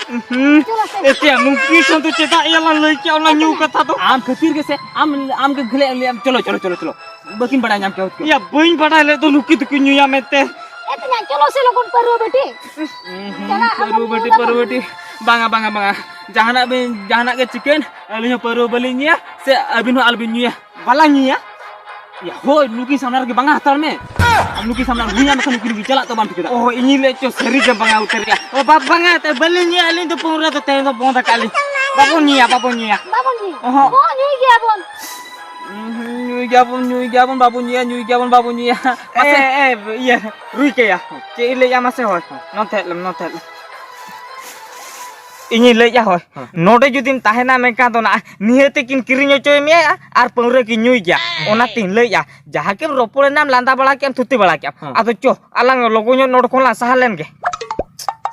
ᱦᱩᱸ᱾ ᱪᱚᱞᱚ ᱥᱮ᱾ ᱮᱛᱮ, ᱱᱩᱠᱤᱱ ᱥᱟᱶ ᱫᱚ ᱪᱮᱫᱟᱜ ᱭᱟᱞᱟᱝ ᱞᱟᱹᱭ ᱠᱮᱜᱼᱟ ᱚᱱᱟ ᱧᱩ ᱠᱟᱛᱷᱟ ᱫᱚ? ᱟᱢ ᱠᱷᱟᱹᱛᱤᱨ ᱜᱮᱥᱮ, ᱟᱢ, ᱟᱢ ᱜᱮ ᱜᱷᱟᱹᱞᱮ ᱮᱢ ᱞᱮᱭᱟᱢ, ᱪᱚᱞᱚ, ᱪᱚᱞᱚ, ᱪᱚᱞᱚ, ᱪᱚᱞᱚ᱾ ᱵᱟᱹᱠᱤᱱ ᱵᱟᱲᱟᱭ ᱧᱟᱢ ᱠᱮᱭᱟ ᱦᱩᱛᱠᱟᱹ᱾ ᱭᱟ, ᱵᱟᱹᱧ ᱵᱟᱰᱟᱭ ᱞᱮᱫ ᱫᱚ ᱱᱩᱠᱤᱱ ᱫᱚᱠᱤᱱ ᱧᱩᱭᱟ ᱢᱮᱱᱛᱮ᱾ ᱮ ᱛᱮᱧᱟᱝ, ᱪᱚᱞᱚ ᱥᱮ ᱞᱚᱜᱚᱱ ᱯᱟᱹᱨᱣᱟᱹ ᱵᱟᱹᱴᱤ᱾ ᱦᱩᱸ, ᱦᱩᱸ, ᱪᱟᱞᱟᱜ ᱟᱵᱚᱱ ᱯᱟᱹᱨᱣᱟᱹ ᱧᱩ ᱵᱟᱹᱴᱤ, ᱫᱟᱵᱚᱱ᱾ ᱯᱟᱹᱨᱣᱟᱹ ᱵᱟᱹᱴᱤ᱾ ᱵᱟᱝᱟ, ᱵᱟᱝᱟ, ᱵᱟᱝᱟ᱾ ᱡᱟᱦᱟᱱᱟᱜ ᱵᱤᱱ, ᱡᱟᱦᱟᱱᱟᱜ ᱜᱮ ᱪᱤᱠᱟᱹᱭᱮᱱ, ᱟᱹᱞᱤᱧ ᱦᱚᱸ ᱯᱟᱹᱨᱣᱟᱹ ᱵᱟᱹᱞᱤᱧ ᱧᱩᱭᱟ, ᱥᱮ ᱟᱹᱵᱤᱱ ᱦᱚᱸ ᱟᱞᱚᱵᱤᱱ ᱧᱩᱭᱟ᱾ ᱵᱟᱞᱟᱝ ᱧᱩᱭᱟ? ᱭᱟ, ᱦᱳᱭ, ᱱᱩᱠᱤᱱ ᱥᱟᱢᱱᱟ ᱨᱮᱜᱮ ᱵᱟᱝᱟ ᱦᱟᱛᱟᱲ ᱢᱮ᱾ ᱟᱨ ᱱᱩᱠᱤᱱ ᱥᱟᱢᱱᱟ ᱨᱮ ᱦᱩᱭ ᱧᱟᱢ ᱞᱮᱠᱷᱟᱱ ᱱᱩᱠᱤᱱ ᱜᱮ ᱪᱟᱞᱟᱜ ᱛᱟᱵᱚᱱ ᱴᱷᱤᱠᱟᱹ ᱫᱟᱜ᱾ ᱚ, ᱤᱧᱤᱧ ᱞᱟᱹᱭ ᱪᱚ, ᱥᱟᱹᱨᱤ ᱜᱮ ᱵᱟᱝᱟ ᱩᱛᱟᱹᱨ ᱜᱮᱭᱟ᱾ ᱚ, ᱵᱟ-, ᱵᱟᱝᱟ, ᱛᱮ ᱵᱟᱹᱞᱤᱧ ᱧᱩᱭᱟ, ᱟᱹᱞᱤᱧ ᱫᱚ ᱯᱟᱹᱣᱨᱟᱹ ᱫᱚ ᱛᱮᱦᱮᱧ ᱫᱚ ᱵᱚᱱᱫ ᱟᱠᱟᱫ ᱞᱤᱧ᱾ ᱵᱟᱵᱚᱱ ᱧᱩᱭᱟ, ᱵᱟᱵᱚᱱ ᱧᱩᱭᱟ᱾ ᱵᱟᱵᱚᱱ ᱧᱩᱭᱟ᱾ ᱚᱦᱚᱸ᱾ ᱦᱚᱸ, ᱧᱩᱭ ᱜᱮᱭᱟᱵᱚᱱ᱾ ᱩᱸ, ᱧᱩᱭ ᱜᱮᱭᱟᱵᱚᱱ, ᱧᱩᱭ ᱜᱮᱭᱟᱵᱚᱱ, ᱵᱟᱵᱚᱱ ᱧᱩᱭᱟ, ᱧᱩᱭ ᱜᱮᱭᱟᱵᱚᱱ, ᱵᱟᱵᱚᱱ ᱧᱩᱭᱟ᱾ ᱮ, ᱢᱟᱥᱮ᱾ ᱮ, ᱤᱭᱟᱹ, ᱨᱩᱭ ᱠᱟᱭᱟ᱾ ᱪᱮᱫ ᱤᱧ ᱞᱟᱹᱭᱟ ᱢᱟᱥᱮ, ᱦᱳᱭ᱾ ᱱᱚᱛᱮ ᱦᱮᱡ ᱞᱮᱢ, ᱱᱚᱛᱮ ᱦᱮᱡ ᱞᱮᱢ᱾ ᱤᱧᱤᱧ ᱞᱟᱹᱭᱮᱫᱼᱟ, ᱦᱳᱭ᱾ ᱦᱮᱸ᱾ ᱱᱚᱰᱮ ᱡᱩᱫᱤᱢ ᱛᱟᱦᱮᱱᱟ ᱢᱮᱱᱠᱷᱟᱱ ᱫᱚ ᱱᱟᱜ ᱱᱤᱦᱟᱹᱛ ᱜᱮᱠᱤᱱ ᱠᱤᱨᱤᱧ ᱦᱚᱪᱚᱭ ᱢᱮᱭᱟ ᱟᱨ ᱯᱟᱹᱣᱨᱟᱹ ᱠᱤᱱ ᱧᱩᱭ ᱜᱮᱭᱟ᱾ ᱚᱱᱟᱛᱤᱧ ᱞᱟᱹᱭᱮᱫᱼᱟ, ᱡᱟᱦᱟᱸ ᱜᱮᱢ ᱨᱚᱯᱚᱲᱮᱱᱟᱢ, ᱞᱟᱸᱫᱟ ᱵᱟᱲᱟ ᱠᱮᱫᱼᱟᱢ, ᱛᱷᱩᱛᱤ ᱵᱟᱲᱟ ᱠᱮᱫᱼᱟᱢ᱾ ᱦᱮᱸ᱾ ᱟᱫᱚ ᱪᱚ, ᱟᱞᱟᱝ ᱞᱚᱜᱚᱱ ᱧᱚᱜ ᱱᱚᱰᱮ ᱠᱷᱚᱱ ᱞᱟᱝ ᱥᱟᱦᱟ ᱞᱮᱱ ᱜᱮ᱾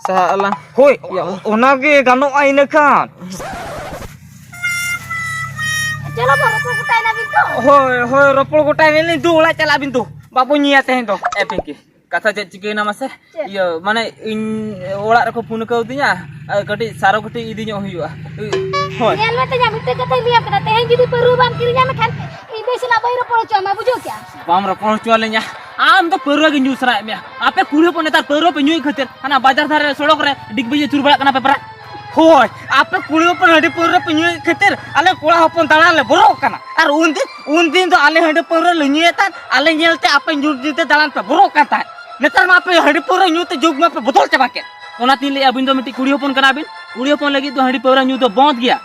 ᱥᱟᱦᱟᱜ ᱟᱞᱟᱝ᱾ ᱦᱳᱭ, ᱭᱟ, ᱚᱱᱟᱜᱮ ᱜᱟᱱᱚᱜᱼᱟ ᱤᱱᱟᱹ ᱠᱷᱟᱱ᱾ ᱪᱚᱞᱚ ᱵᱚᱱ ᱨᱚᱯᱚᱲ ᱜᱚᱴᱟᱭᱮᱱᱟ ᱵᱤᱱ ᱛᱚ? ᱦᱳᱭ, ᱦᱳᱭ, ᱨᱚᱯᱚᱲ ᱜᱚᱴᱟᱭᱮᱱᱟ ᱞᱤᱧ᱾ ᱫᱩ, ᱚᱲᱟᱜ ᱪᱟᱞᱟᱜ ᱵᱤᱱ ᱫᱩ᱾ ᱵᱟᱵᱚ ᱧᱩᱭᱟ ᱛᱮᱦᱮᱧ ᱫᱚ᱾ ᱮ ᱯᱤᱝᱠᱤ, ᱠᱟᱛᱷᱟ ᱪᱮᱫ ᱪᱤᱠᱟᱹᱭᱮᱱᱟ ᱢᱟᱥᱮ? ᱪᱮᱫ? ᱤᱭᱟᱹ, ᱢᱟᱱᱮ ᱤᱧ ᱚᱲᱟᱜ ᱨᱮᱠᱚ ᱯᱷᱳᱱ ᱠᱟᱣᱫᱤᱧᱟ, ᱟᱨ ᱠᱟᱹᱴᱤᱡ ᱥᱟᱨᱚ ᱠᱟᱹᱴᱤᱡ ᱤᱫᱤ ᱧᱚᱜ ᱦᱩᱭᱩᱜᱼᱟ᱾ ᱦᱳᱭ᱾ ᱧᱮᱞ ᱢᱮ ᱛᱮᱧᱟ, ᱢᱤᱫᱴᱮᱡ ᱠᱟᱛᱷᱟᱧ ᱞᱟᱹᱭᱟᱢ ᱠᱟᱱᱟ, ᱛᱮᱦᱮᱧ ᱡᱩᱫᱤ ᱯᱟᱹᱨᱣᱟᱹ ᱵᱟᱢ ᱠᱤᱨᱤᱧᱟ ᱢᱮᱱᱠᱷᱟᱱ ᱤᱧ ᱫᱚ ᱤᱥᱤᱱᱟᱜ ᱵᱟᱹᱧ ᱨᱚᱯᱚᱲ ᱦᱚᱪᱚᱣᱟᱢᱟ, ᱵᱩᱡᱷᱟᱹᱣ ᱠᱮᱜᱼᱟ? ᱵᱟᱢ ᱨᱚᱯᱚᱲ ᱦᱚᱪᱚᱣᱟᱞᱤᱧᱟ? ᱟᱢ ᱫᱚ ᱯᱟᱹᱣᱨᱟᱹ ᱜᱮ ᱧᱩ ᱥᱟᱱᱟᱭᱮᱫ ᱢᱮᱭᱟ᱾ ᱟᱯᱮ ᱠᱩᱲᱤ ᱦᱚᱯᱚᱱ ᱱᱮᱛᱟᱨ ᱯᱟᱹᱣᱨᱟᱹ ᱯᱮ ᱧᱩᱭᱮᱫ ᱠᱷᱟᱹᱛᱤᱨ ᱦᱟᱱᱟ ᱵᱟᱡᱟᱨ ᱫᱷᱟᱨᱮ ᱥᱚᱲᱚᱠ ᱨᱮ ᱰᱤᱜᱽ ᱵᱤᱜᱽ ᱟᱹᱪᱩᱨ ᱵᱟᱲᱟᱜ ᱠᱟᱱᱟ ᱯᱮ ᱯᱟᱨᱟ᱾ ᱦᱳᱭ, ᱟᱯᱮ ᱠᱩᱲᱤ ᱦᱚᱯᱚᱱ ᱦᱟᱺᱰᱤ ᱯᱟᱹᱣᱨᱟᱹ ᱯᱮ ᱧᱩᱭᱮᱫ ᱠᱷᱟᱹᱛᱤᱨ ᱟᱞᱮ ᱠᱚᱲᱟ ᱦᱚᱯᱚᱱ ᱫᱟᱬᱟᱱ ᱞᱮ ᱵᱚᱨᱚᱜ ᱠᱟᱱᱟ᱾ ᱟᱨ ᱩᱱᱫᱤᱱ, ᱩᱱᱫᱤᱱ ᱫᱚ ᱟᱞᱮ ᱦᱟᱺᱰᱤ ᱯᱟᱹᱣᱨᱟᱹ ᱞᱮ ᱧᱩᱭᱮᱫ ᱛᱟᱦᱮᱸᱫ, ᱟᱞᱮ ᱧᱮᱞᱛᱮ ᱟᱯᱮ ᱧᱩᱛ ᱧᱤᱫᱟᱹ ᱫᱟᱬᱟᱱ ᱯᱮ ᱵᱚᱨᱚᱜ ᱠᱟᱱ ᱛᱟᱦᱮᱸᱫ᱾ ᱱᱮᱛᱟᱨ ᱢᱟ ᱟᱯᱮ ᱦᱟᱺᱰᱤ ᱯᱟᱹᱣᱨᱟᱹ ᱧᱩ ᱛᱮ ᱡᱩᱜᱽ ᱢᱟᱯᱮ ᱵᱚᱫᱚᱞ ᱪᱟᱵᱟ ᱠᱮᱫ᱾ ᱚᱱᱟᱛᱤᱧ ᱞᱟᱹᱭᱮᱫᱼᱟ, ᱟᱹᱵᱤᱱ ᱫᱚ ᱢᱤᱫᱴᱤᱡ ᱠᱩᱲᱤ ᱦᱚᱯᱚᱱ ᱠᱟᱱᱟ ᱵᱤᱱ, ᱠᱩᱲᱤ ᱦᱚᱯᱚᱱ ᱞᱟᱹᱜᱤᱫ ᱫᱚ ᱦᱟᱺᱰᱤ ᱯᱟᱹᱣᱨᱟᱹ ᱧᱩ ᱫᱚ ᱵᱚᱸᱫᱽ ᱜᱮᱭᱟ᱾